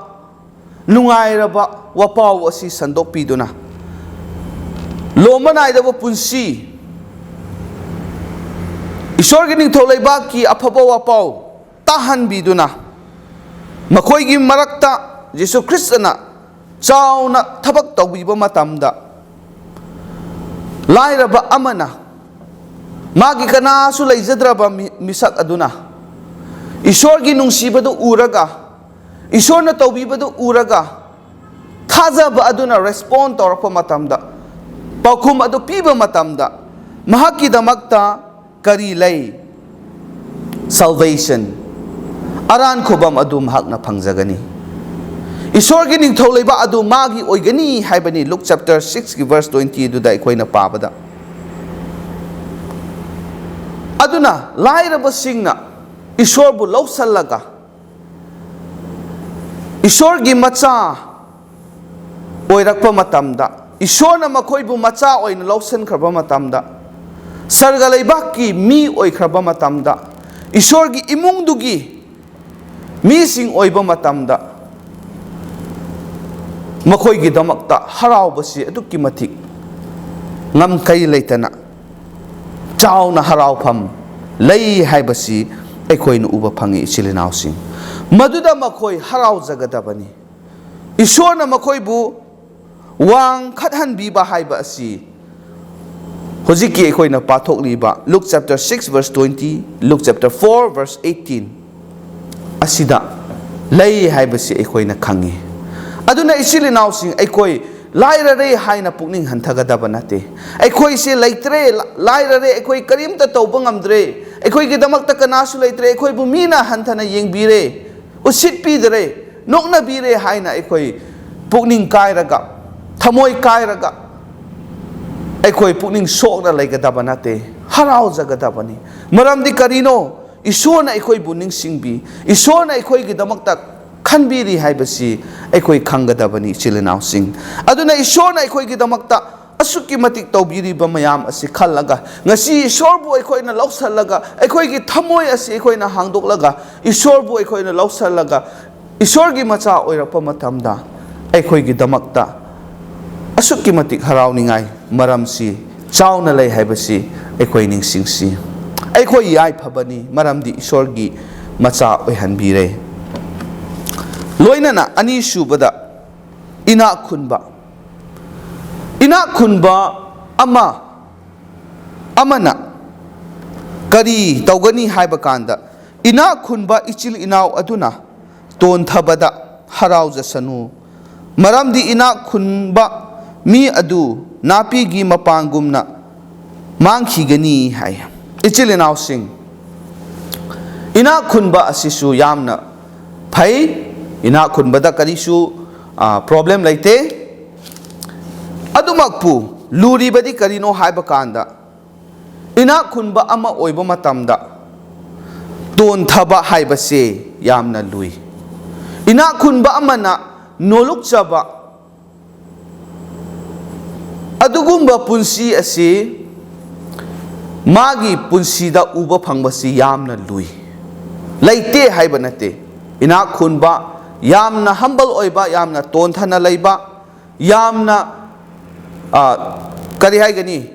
ꯅꯨꯡꯉꯥꯏꯔꯕ ꯋꯥꯄꯥꯎ ꯑꯁꯤ ꯁꯟꯗꯣꯛꯄꯤꯗꯨꯅ, ꯂꯣꯝꯕ ꯅꯥꯏꯗꯕ ꯄꯨꯟꯁꯤ, ꯏꯁꯣꯔꯒꯤ ꯅꯤꯡꯊꯧ ꯂꯩꯕꯥꯛꯀꯤ ꯑꯐꯕ ꯋꯥꯄꯥꯎ ꯇꯥꯍꯟꯕꯤꯗꯨꯅ, ꯃꯈꯣꯏꯒꯤ ꯃꯔꯛꯇ ꯖꯤꯁꯨ ꯈ꯭ꯔꯤꯁꯇꯅ ꯆꯥꯎꯅ ꯊꯕꯛ ꯇꯧꯕꯤꯕ ꯃꯇꯝꯗ, ꯂꯥꯏꯔꯕ ꯑꯃꯅ, ꯃꯥꯒꯤ ꯀꯅꯥꯁꯨ ꯂꯩꯖꯗ꯭ꯔꯕ ꯃꯤ-, ꯃꯤꯁꯛ ꯑꯗꯨꯅ ꯏꯁꯣꯔꯒꯤ ꯅꯨꯡꯁꯤꯕꯗꯨ ꯎꯔꯒ, ꯏꯁꯣꯔꯅ ꯇꯧꯕꯤꯕꯗꯨ ꯎꯔꯒ, ꯊꯥꯖꯕ ꯑꯗꯨꯅ respond ꯇꯧꯔꯛꯄ ꯃꯇꯝꯗ, ꯄꯥꯎꯈꯨꯝ ꯑꯗꯨ ꯄꯤꯕ ꯃꯇꯝꯗ, ꯃꯍꯥꯛꯀꯤꯗꯃꯛꯇ ꯀꯔꯤ ꯂꯩ? Salvation, ꯑꯔꯥꯟ ꯈꯨꯕꯝ ꯑꯗꯨ ꯃꯍꯥꯛꯅ ꯐꯪꯖꯒꯅꯤ꯫ ꯏꯁꯣꯔꯒꯤ ꯅꯤꯡꯊꯧ ꯂꯩꯕꯥꯛ ꯑꯗꯨ ꯃꯥꯒꯤ ꯑꯣꯏꯒꯅꯤ ꯍꯥꯏꯕꯅꯤ, ꯂꯨꯛ chapter six ꯀꯤ verse twenty ꯑꯗꯨꯗ ꯑꯩꯈꯣꯏꯅ ꯄꯥꯕꯗ꯫ ꯑꯗꯨꯅ ꯂꯥꯏꯔꯕꯁꯤꯡꯅ ꯏꯁꯣꯔꯕꯨ ꯂꯧꯁꯜꯂꯒ ꯏꯁꯣꯔꯒꯤ ꯃꯆꯥ ꯑꯣꯏꯔꯛꯄ ꯃꯇꯝꯗ, ꯏꯁꯣꯔꯅ ꯃꯈꯣꯏꯕꯨ ꯃꯆꯥ ꯑꯣꯏꯅ ꯂꯧꯁꯤꯟꯈ꯭ꯔꯕ ꯃꯇꯝꯗ, ꯁꯔꯒ ꯂꯩꯕꯥꯛꯀꯤ ꯃꯤ ꯑꯣꯏꯈ꯭ꯔꯕ ꯃꯇꯝꯗ, ꯏꯁꯣꯔꯒꯤ ꯏꯃꯨꯡꯗꯨꯒꯤ ꯃꯤꯁꯤꯡ ꯑꯣꯏꯕ ꯃꯇꯝꯗ, ꯃꯈꯣꯏꯒꯤꯗꯃꯛꯇ ꯍꯔꯥꯎꯕꯁꯤ ꯑꯗꯨꯛꯀꯤ ꯃꯇꯤꯛ ꯉꯝꯈꯩ ꯂꯩꯇꯅ ꯆꯥꯎꯅ ꯍꯔꯥꯎꯐꯝ ꯂꯩ ꯍꯥꯏꯕꯁꯤ ꯑꯩꯈꯣꯏꯅ ꯎꯕ ꯐꯪꯉꯤ, ꯏꯆꯤꯜ ꯏꯅꯥꯎꯁꯤꯡ꯫ ꯃꯗꯨꯗ ꯃꯈꯣꯏ ꯍꯔꯥꯎꯖꯒꯗꯕꯅꯤ꯫ ꯏꯁꯣꯔꯅ ꯃꯈꯣꯏꯕꯨ ꯋꯥꯡꯈꯠꯍꯟꯕꯤꯕ ꯍꯥꯏꯕ ꯑꯁꯤ ꯍꯧꯖꯤꯛꯀꯤ ꯑꯩꯈꯣꯏꯅ ꯄꯥꯊꯣꯛꯂꯤꯕ ꯂꯨꯛ chapter six verse twenty, ꯂꯨꯛ chapter four verse eighteen ꯑꯁꯤꯗ ꯂꯩ ꯍꯥꯏꯕꯁꯤ ꯑꯩꯈꯣꯏꯅ ꯈꯪꯉꯤ꯫ ꯑꯗꯨꯅ ꯏꯆꯤꯜ ꯏꯅꯥꯎꯁꯤꯡ, ꯑꯩꯈꯣꯏ ꯂꯥꯏꯔꯔꯦ ꯍꯥꯏꯅ ꯄꯨꯛꯅꯤꯡ ꯍꯟꯊꯒꯗꯕ ꯅꯠꯇꯦ꯫ ꯑꯩꯈꯣꯏꯁꯦ ꯂꯩꯇ꯭ꯔꯦ, ꯂꯥꯏꯔꯔꯦ, ꯑꯩꯈꯣꯏ ꯀꯔꯤꯝꯇ ꯇꯧꯕ ꯉꯝꯗ꯭ꯔꯦ, ꯑꯩꯈꯣꯏꯒꯤꯗꯃꯛꯇ ꯀꯅꯥꯁꯨ ꯂꯩꯇ꯭ꯔꯦ, ꯑꯩꯈꯣꯏꯕꯨ ꯃꯤꯅ ꯍꯟꯊꯅ ꯌꯦꯡꯕꯤꯔꯦ, ꯎꯁꯤꯠꯄꯤꯗ꯭ꯔꯦ, ꯅꯣꯛꯅꯕꯤꯔꯦ ꯍꯥꯏꯅ ꯑꯩꯈꯣꯏ ꯄꯨꯛꯅꯤꯡ ꯀꯥꯏꯔꯒ, ꯊꯃꯣꯏ ꯀꯥꯏꯔꯒ, ꯑꯩꯈꯣꯏ ꯄꯨꯛꯅꯤꯡ ꯁꯣꯛꯅ ꯂꯩꯒꯗꯕ ꯅꯠꯇꯦ, ꯍꯔꯥꯎꯖꯒꯗꯕꯅꯤ꯫ ꯃꯔꯝꯗꯤ ꯀꯔꯤꯅꯣ? ꯏꯁꯣꯔꯅ ꯑꯩꯈꯣꯏꯕꯨ ꯅꯤꯡꯁꯤꯡꯕꯤ, ꯏꯁꯣꯔꯅ ꯑꯩꯈꯣꯏꯒꯤꯗꯃꯛꯇ ꯈꯟꯕꯤꯔꯤ ꯍꯥꯏꯕꯁꯤ ꯑꯩꯈꯣꯏ ꯈꯪꯒꯗꯕꯅꯤ, ꯏꯆꯤꯜ ꯏꯅꯥꯎꯁꯤꯡ꯫ ꯑꯗꯨꯅ ꯏꯁꯣꯔꯅ ꯑꯩꯈꯣꯏꯒꯤꯗꯃꯛꯇ ꯑꯁꯨꯛꯀꯤ ꯃꯇꯤꯛ ꯇꯧꯕꯤꯔꯤꯕ ꯃꯌꯥꯝ ꯑꯁꯤ ꯈꯜꯂꯒ, ꯉꯁꯤ ꯏꯁꯣꯔꯕꯨ ꯑꯩꯈꯣꯏꯅ ꯂꯧꯁꯜꯂꯒ, ꯑꯩꯈꯣꯏꯒꯤ ꯊꯃꯣꯏ ꯑꯁꯤ ꯑꯩꯈꯣꯏꯅ ꯍꯥꯡꯗꯣꯛꯂꯒ, ꯏꯁꯣꯔꯕꯨ ꯑꯩꯈꯣꯏꯅ ꯂꯧꯁꯜꯂꯒ, ꯏꯁꯣꯔꯒꯤ ꯃꯆꯥ ꯑꯣꯏꯔꯛꯄ ꯃꯇꯝꯗ, ꯑꯩꯈꯣꯏꯒꯤꯗꯃꯛꯇ ꯑꯁꯨꯛꯀꯤ ꯃꯇꯤꯛ ꯍꯔꯥꯎꯅꯤꯡꯉꯥꯏ ꯃꯔꯝꯁꯤ ꯆꯥꯎꯅ ꯂꯩ ꯍꯥꯏꯕꯁꯤ ꯑꯩꯈꯣꯏ ꯅꯤꯡꯁꯤꯡꯁꯤ꯫ ꯑꯩꯈꯣꯏ ꯌꯥꯏꯐꯕꯅꯤ, ꯃꯔꯝꯗꯤ ꯏꯁꯣꯔꯒꯤ ꯃꯆꯥ ꯑꯣꯏꯍꯟꯕꯤꯔꯦ꯫ ꯂꯣꯏꯅꯅ ꯑꯅꯤꯁꯨꯕꯗ, ꯏꯅꯥꯛ ꯈꯨꯟꯕ꯫ ꯏꯅꯥꯛ ꯈꯨꯟꯕ ꯑꯃ, ꯑꯃꯅ ꯀꯔꯤ ꯇꯧꯒꯅꯤ ꯍꯥꯏꯕ ꯀꯥꯟꯗ, "ꯏꯅꯥꯛ ꯈꯨꯟꯕ ꯏꯆꯤꯜ ꯏꯅꯥꯎ ꯑꯗꯨꯅ ꯇꯣꯟꯊꯕꯗ ꯍꯔꯥꯎꯖꯁꯅꯨ, ꯃꯔꯝꯗꯤ ꯏꯅꯥꯛ ꯈꯨꯟꯕ ꯃꯤ ꯑꯗꯨ ꯅꯥꯄꯤꯒꯤ ꯃꯄꯥꯟꯒꯨꯝꯅ ꯃꯥꯡꯈꯤꯒꯅꯤ" ꯍꯥꯏ꯫ ꯏꯆꯤꯜ ꯏꯅꯥꯎꯁꯤꯡ, ꯏꯅꯥꯛ ꯈꯨꯟꯕ ꯑꯁꯤꯁꯨ ꯌꯥꯝꯅ ꯐꯩ꯫ ꯏꯅꯥꯛ ꯈꯨꯟꯕꯗ ꯀꯔꯤꯁꯨ, ꯑ, problem ꯂꯩꯇꯦ꯫ ꯑꯗꯨꯃꯛꯄꯨ ꯂꯨꯔꯤꯕꯗꯤ ꯀꯔꯤꯅꯣ ꯍꯥꯏꯕ ꯀꯥꯟꯗ, ꯏꯅꯥꯛ ꯈꯨꯟꯕ ꯑꯃ ꯑꯣꯏꯕ ꯃꯇꯝꯗ ꯇꯣꯟꯊꯕ ꯍꯥꯏꯕꯁꯦ ꯌꯥꯝꯅ ꯂꯨꯏ꯫ ꯏꯅꯥꯛ ꯈꯨꯟꯕ ꯑꯃꯅ ꯅꯣꯂꯨꯛꯆꯕ ꯑꯗꯨꯒꯨꯝꯕ ꯄꯨꯟꯁꯤ ꯑꯁꯤ ꯃꯥꯒꯤ ꯄꯨꯟꯁꯤꯗ ꯎꯕ ꯐꯪꯕꯁꯤ ꯌꯥꯝꯅ ꯂꯨꯏ꯫ ꯂꯩꯇꯦ ꯍꯥꯏꯕ ꯅꯠꯇꯦ꯫ ꯏꯅꯥꯛ ꯈꯨꯟꯕ, ꯌꯥꯝꯅ humble ꯑꯣꯏꯕ, ꯌꯥꯝꯅ ꯇꯣꯟꯊꯅ ꯂꯩꯕ, ꯌꯥꯝꯅ, ꯑ, ꯀꯔꯤ ꯍꯥꯏꯒꯅꯤ,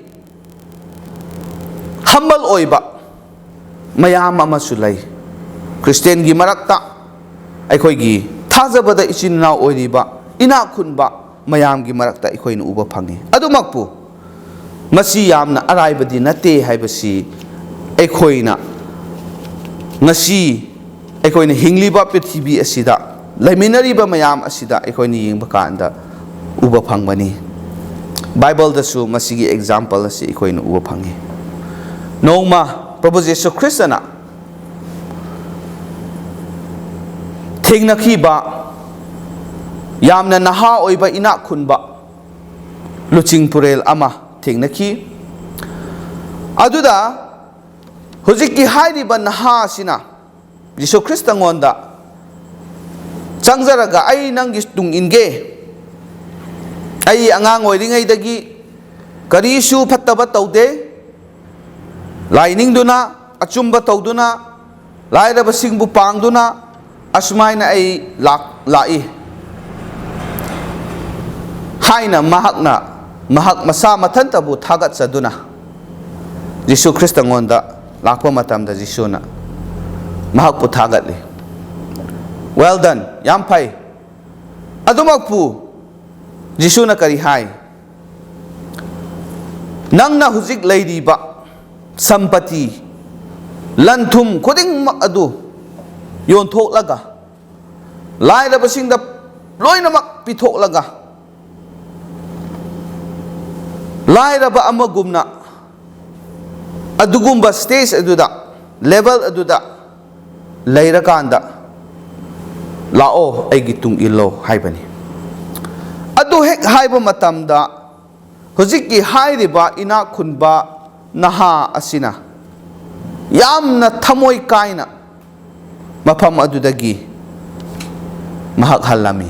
humble ꯑꯣꯏꯕ ꯃꯌꯥꯝ ꯑꯃꯁꯨ ꯂꯩ꯫ ꯈ꯭ꯔꯤꯁꯇꯤꯌꯥꯟꯒꯤ ꯃꯔꯛꯇ, ꯑꯩꯈꯣꯏꯒꯤ ꯊꯥꯖꯕꯗ ꯏꯆꯤꯟ ꯏꯅꯥꯎ ꯑꯣꯏꯔꯤꯕ ꯏꯅꯥꯛ ꯈꯨꯟꯕ ꯃꯌꯥꯝꯒꯤ ꯃꯔꯛꯇ ꯑꯩꯈꯣꯏꯅ ꯎꯕ ꯐꯪꯉꯤ꯫ ꯑꯗꯨꯃꯛꯄꯨ, ꯃꯁꯤ ꯌꯥꯝꯅ ꯑꯔꯥꯏꯕꯗꯤ ꯅꯠꯇꯦ ꯍꯥꯏꯕꯁꯤ ꯑꯩꯈꯣꯏꯅ ꯉꯁꯤ ꯑꯩꯈꯣꯏꯅ ꯍꯤꯡꯂꯤꯕ ꯄ꯭ꯔꯤꯊꯤꯕꯤ ꯑꯁꯤꯗ, ꯂꯩꯃꯤꯟꯅꯔꯤꯕ ꯃꯌꯥꯝ ꯑꯁꯤꯗ ꯑꯩꯈꯣꯏꯅ ꯌꯦꯡꯕ ꯀꯥꯟꯗ ꯎꯕ ꯐꯪꯕꯅꯤ꯫ ꯕꯥꯏꯕꯜꯗꯁꯨ ꯃꯁꯤꯒꯤ example ꯑꯁꯤ ꯑꯩꯈꯣꯏꯅ ꯎꯕ ꯐꯪꯉꯤ꯫ ꯅꯣꯡꯃ ꯄ꯭ꯔꯚꯨ ꯖꯤꯁꯨ ꯈ꯭ꯔꯤꯁꯇꯅ ꯊꯦꯡꯅꯈꯤꯕ ꯌꯥꯝꯅ ꯅꯍꯥ ꯑꯣꯏꯕ ꯏꯅꯥꯛ ꯈꯨꯟꯕ ꯂꯨꯆꯤꯡ ꯄꯨꯔꯦꯜ ꯑꯃ ꯊꯦꯡꯅꯈꯤ꯫ ꯑꯗꯨꯗ ꯍꯧꯖꯤꯛꯀꯤ ꯍꯥꯏꯔꯤꯕ ꯅꯍꯥ ꯑꯁꯤꯅ ꯖꯤꯁꯨ ꯈ꯭ꯔꯤꯁꯇꯉꯣꯟꯗ ꯆꯪꯖꯔꯒ, "ꯑꯩ ꯅꯪꯒꯤ ꯇꯨꯡ ꯏꯟꯒꯦ꯫ ꯑꯩ ꯑꯉꯥꯡ ꯑꯣꯏꯔꯤꯉꯩꯗꯒꯤ ꯀꯔꯤꯁꯨ ꯐꯠꯇꯕ ꯇꯧꯗꯦ꯫ ꯂꯥꯏ ꯅꯤꯡꯗꯨꯅ, ꯑꯆꯨꯝꯕ ꯇꯧꯗꯨꯅ, ꯂꯥꯏꯔꯕꯁꯤꯡꯕꯨ ꯄꯥꯡꯗꯨꯅ ꯑꯁꯨꯃꯥꯏꯅ ꯑꯩ ꯂꯥꯛ-, ꯂꯥꯛꯏ" ꯍꯥꯏꯅ ꯃꯍꯥꯛꯅ, ꯃꯍꯥꯛ ꯃꯁꯥ ꯃꯊꯟꯇꯕꯨ ꯊꯥꯒꯠꯆꯗꯨꯅ ꯖꯤꯁꯨ ꯈ꯭ꯔꯤꯁꯇꯉꯣꯟꯗ ꯂꯥꯛꯄ ꯃꯇꯝꯗ ꯖꯤꯁꯨꯅ ꯃꯍꯥꯛꯄꯨ ꯊꯥꯒꯠꯂꯤ꯫ "Well done, ꯌꯥꯝ ꯐꯩ"꯫ ꯑꯗꯨꯃꯛꯄꯨ ꯖꯤꯁꯨꯅ ꯀꯔꯤ ꯍꯥꯏ? "ꯅꯪꯅ ꯍꯧꯖꯤꯛ ꯂꯩꯔꯤꯕ ꯁꯝꯄꯇꯤ, ꯂꯟ ꯊꯨꯝ ꯈꯨꯗꯤꯡꯃꯛ ꯑꯗꯨ ꯌꯣꯟꯊꯣꯛꯂꯒ, ꯂꯥꯏꯔꯕꯁꯤꯡꯗ ꯂꯣꯏꯅꯃꯛ ꯄꯤꯊꯣꯛꯂꯒ, ꯂꯥꯏꯔꯕ ꯑꯃꯒꯨꯝꯅ ꯑꯗꯨꯒꯨꯝꯕ stage ꯑꯗꯨꯗ, level ꯑꯗꯨꯗ ꯂꯩꯔꯀꯥꯟꯗ, "ꯂꯥꯛꯑꯣ, ꯑꯩꯒꯤ ꯇꯨꯡ ꯏꯜꯂꯣ" ꯍꯥꯏꯕꯅꯤ꯫ ꯑꯗꯨ ꯍꯦꯛ ꯍꯥꯏꯕ ꯃꯇꯝꯗ, ꯍꯧꯖꯤꯛꯀꯤ ꯍꯥꯏꯔꯤꯕ ꯏꯅꯥꯛ ꯈꯨꯟꯕ ꯅꯍꯥ ꯑꯁꯤꯅ ꯌꯥꯝꯅ ꯊꯃꯣꯏ ꯀꯥꯏꯅ ꯃꯐꯝ ꯑꯗꯨꯗꯒꯤ ꯃꯍꯥꯛ ꯍꯜꯂꯝꯃꯤ꯫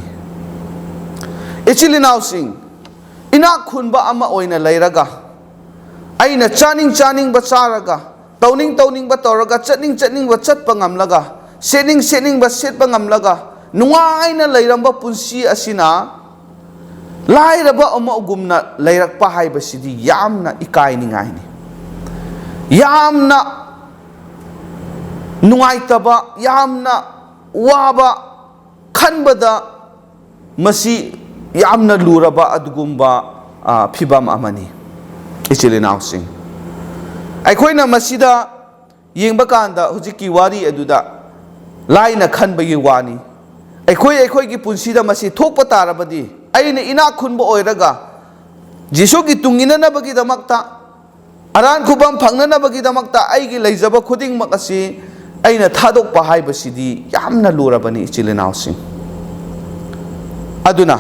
ꯏꯆꯤꯜ ꯏꯅꯥꯎꯁꯤꯡ, ꯏꯅꯥꯛ ꯈꯨꯟꯕ ꯑꯃ ꯑꯣꯏꯅ ꯂꯩꯔꯒ, ꯑꯩꯅ ꯆꯥꯅꯤꯡ ꯆꯥꯅꯤꯡꯕ ꯆꯥꯔꯒ, ꯇꯧꯅꯤꯡ ꯇꯧꯅꯤꯡꯕ ꯇꯧꯔꯒ, ꯆꯠꯅꯤꯡ ꯆꯠꯅꯤꯡꯕ ꯆꯠꯄ ꯉꯝꯂꯒ, ꯁꯦꯠꯅꯤꯡ ꯁꯦꯠꯅꯤꯡꯕ ꯁꯦꯠꯄ ꯉꯝꯂꯒ, ꯅꯨꯡꯉꯥꯏꯅ ꯂꯩꯔꯝꯕ ꯄꯨꯟꯁꯤ ꯑꯁꯤꯅ ꯂꯥꯏꯔꯕ ꯑꯃꯒꯨꯝꯅ ꯂꯩꯔꯛꯄ ꯍꯥꯏꯕꯁꯤꯗꯤ ꯌꯥꯝꯅ ꯏꯀꯥꯏꯅꯤꯡꯉꯥꯏꯅꯤ꯫ ꯌꯥꯝꯅ ꯅꯨꯡꯉꯥꯏꯇꯕ, ꯌꯥꯝꯅ ꯋꯥꯕ, ꯈꯟꯕꯗ ꯃꯁꯤ ꯌꯥꯝꯅ ꯂꯨꯔꯕ ꯑꯗꯨꯒꯨꯝꯕ, ꯑ, ꯐꯤꯕꯝ ꯑꯃꯅꯤ꯫ ꯏꯆꯤꯜ ꯏꯅꯥꯎꯁꯤꯡ, ꯑꯩꯈꯣꯏꯅ ꯃꯁꯤꯗ ꯌꯦꯡꯕ ꯀꯥꯟꯗ, ꯍꯧꯖꯤꯛꯀꯤ ꯋꯥꯔꯤ ꯑꯗꯨꯗ ꯂꯥꯏꯅ ꯈꯟꯕꯒꯤ ꯋꯥꯅꯤ꯫ ꯑꯩꯈꯣꯏ, ꯑꯩꯈꯣꯏꯒꯤ ꯄꯨꯟꯁꯤꯗ ꯃꯁꯤ ꯊꯣꯛꯄ ꯇꯥꯔꯕꯗꯤ, ꯑꯩꯅ ꯏꯅꯥꯛ ꯈꯨꯟꯕ ꯑꯣꯏꯔꯒ ꯖꯤꯁꯨꯒꯤ ꯇꯨꯡ ꯏꯟꯅꯅꯕꯒꯤꯗꯃꯛꯇ, ꯑꯔꯥꯟ ꯈꯨꯕꯝ ꯐꯪꯅꯅꯕꯒꯤꯗꯃꯛꯇ ꯑꯩꯒꯤ ꯂꯩꯖꯕ ꯈꯨꯗꯤꯡꯃꯛ ꯑꯁꯤ ꯑꯩꯅ ꯊꯥꯗꯣꯛꯄ ꯍꯥꯏꯕꯁꯤꯗꯤ ꯌꯥꯝꯅ ꯂꯨꯔꯕꯅꯤ, ꯏꯆꯤꯜ ꯏꯅꯥꯎꯁꯤꯡ꯫ ꯑꯗꯨꯅ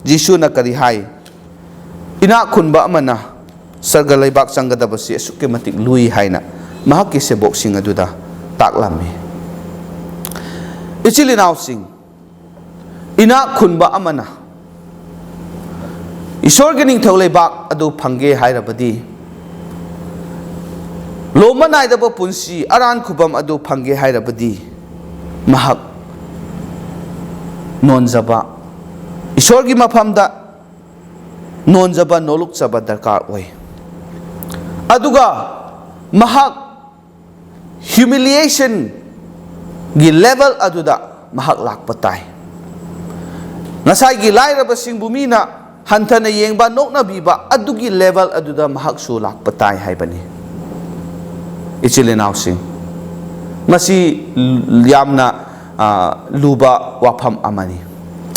ꯖꯤꯁꯨꯅ ꯀꯔꯤ ꯍꯥꯏ? ꯏꯅꯥꯛ ꯈꯨꯟꯕ ꯑꯃꯅ ꯁꯔꯒ ꯂꯩꯕꯥꯛ ꯆꯪꯒꯗꯕꯁꯤ ꯑꯁꯨꯛꯀꯤ ꯃꯇꯤꯛ ꯂꯨꯏ ꯍꯥꯏꯅ ꯃꯍꯥꯛꯀꯤ ꯁꯦꯕꯣꯛꯁꯤꯡ ꯑꯗꯨꯗ ꯇꯥꯛꯂꯝꯃꯤ꯫ ꯏꯆꯤꯜ ꯏꯅꯥꯎꯁꯤꯡ, ꯏꯅꯥꯛ ꯈꯨꯟꯕ ꯑꯃꯅ ꯏꯁꯣꯔꯒꯤ ꯅꯤꯡꯊꯧ ꯂꯩꯕꯥꯛ ꯑꯗꯨ ꯐꯪꯒꯦ ꯍꯥꯏꯔꯕꯗꯤ, ꯂꯣꯝꯕ ꯅꯥꯏꯗꯕ ꯄꯨꯟꯁꯤ, ꯑꯔꯥꯟ ꯈꯨꯕꯝ ꯑꯗꯨ ꯐꯪꯒꯦ ꯍꯥꯏꯔꯕꯗꯤ, ꯃꯍꯥꯛ ꯅꯣꯟꯖꯕ, ꯏꯁꯣꯔꯒꯤ ꯃꯐꯝꯗ ꯅꯣꯟꯖꯕ, ꯅꯣꯂꯨꯛꯆꯕ ꯗꯔꯀꯥꯔ ꯑꯣꯏ꯫ ꯑꯗꯨꯒ ꯃꯍꯥꯛ humiliationꯒꯤ level ꯑꯗꯨꯗ ꯃꯍꯥꯛ ꯂꯥꯛꯄ ꯇꯥꯏ꯫ ꯉꯁꯥꯏꯒꯤ ꯂꯥꯏꯔꯕꯁꯤꯡꯕꯨ ꯃꯤꯅ ꯍꯟꯊꯅ ꯌꯦꯡꯕ, ꯅꯣꯛꯅꯕꯤꯕ ꯑꯗꯨꯒꯤ level ꯑꯗꯨꯗ ꯃꯍꯥꯛꯁꯨ ꯂꯥꯛꯄ ꯇꯥꯏ ꯍꯥꯏꯕꯅꯤ꯫ ꯏꯆꯤꯜ ꯏꯅꯥꯎꯁꯤꯡ, ꯃꯁꯤ ꯌꯥꯝꯅ, ꯑ, ꯂꯨꯕ ꯋꯥꯐꯝ ꯑꯃꯅꯤ꯫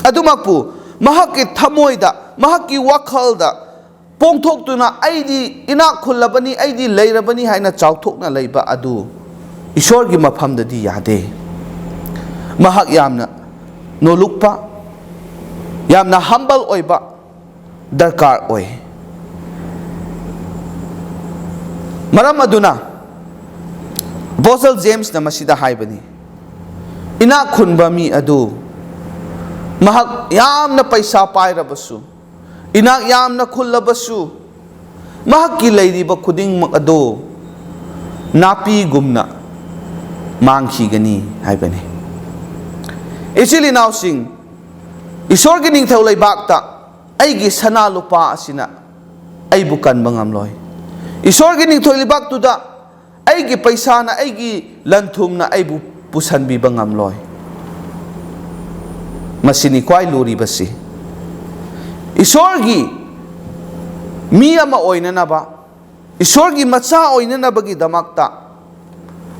ꯑꯗꯨꯃꯛꯄꯨ ꯃꯍꯥꯛꯀꯤ ꯊꯃꯣꯏꯗ, ꯃꯍꯥꯛꯀꯤ ꯋꯥꯈꯜꯗ ꯄꯣꯡꯊꯣꯛꯇꯨꯅ, "ꯑꯩꯗꯤ ꯏꯅꯥꯛ ꯈꯨꯜꯂꯕꯅꯤ, ꯑꯩꯗꯤ ꯂꯩꯔꯕꯅꯤ" ꯍꯥꯏꯅ ꯆꯥꯎꯊꯣꯛꯅ ꯂꯩꯕ ꯑꯗꯨ ꯏꯁꯣꯔꯒꯤ ꯃꯐꯝꯗꯗꯤ ꯌꯥꯗꯦ꯫ ꯃꯍꯥꯛ ꯌꯥꯝꯅ ꯅꯣꯂꯨꯛꯄ, ꯌꯥꯝꯅ humble ꯑꯣꯏꯕ ꯗꯔꯀꯥꯔ ꯑꯣꯏ꯫ ꯃꯔꯝ ꯑꯗꯨꯅ ꯑꯄꯣꯁꯇꯜ ꯖꯦꯝꯁꯅ ꯃꯁꯤꯗ ꯍꯥꯏꯕꯅꯤ, ꯏꯅꯥꯛ ꯈꯨꯟꯕ ꯃꯤ ꯑꯗꯨ ꯃꯍꯥꯛ ꯌꯥꯝꯅ ꯄꯩꯁꯥ ꯄꯥꯏꯔꯕꯁꯨ, ꯏꯅꯥꯛ ꯌꯥꯝꯅ ꯈꯨꯜꯂꯕꯁꯨ, ꯃꯍꯥꯛꯀꯤ ꯂꯩꯔꯤꯕ ꯈꯨꯗꯤꯡꯃꯛ ꯑꯗꯨ ꯅꯥꯄꯤꯒꯨꯝꯅ ꯃꯥꯡꯈꯤꯒꯅꯤ ꯍꯥꯏꯕꯅꯤ꯫ ꯏꯆꯤꯜ ꯏꯅꯥꯎꯁꯤꯡ, ꯏꯁꯣꯔꯒꯤ ꯅꯤꯡꯊꯧ ꯂꯩꯕꯥꯛꯇ ꯑꯩꯒꯤ ꯁꯅꯥ ꯂꯨꯄꯥ ꯑꯁꯤꯅ ꯑꯩꯕꯨ ꯀꯟꯕ ꯉꯝꯂꯣꯏ꯫ ꯏꯁꯣꯔꯒꯤ ꯅꯤꯡꯊꯧ ꯂꯩꯕꯥꯛꯇꯨꯗ ꯑꯩꯒꯤ ꯄꯩꯁꯥꯅ, ꯑꯩꯒꯤ ꯂꯟ ꯊꯨꯝꯅ ꯑꯩꯕꯨ ꯄꯨꯁꯟꯕꯤꯕ ꯉꯝꯂꯣꯏ꯫ ꯃꯁꯤꯅꯤ ꯈ꯭ꯋꯥꯏ ꯂꯨꯔꯤꯕꯁꯤ꯫ ꯏꯁꯣꯔꯒꯤ ꯃꯤ ꯑꯃ ꯑꯣꯏꯅꯅꯕ, ꯏꯁꯣꯔꯒꯤ ꯃꯆꯥ ꯑꯣꯏꯅꯅꯕꯒꯤꯗꯃꯛꯇ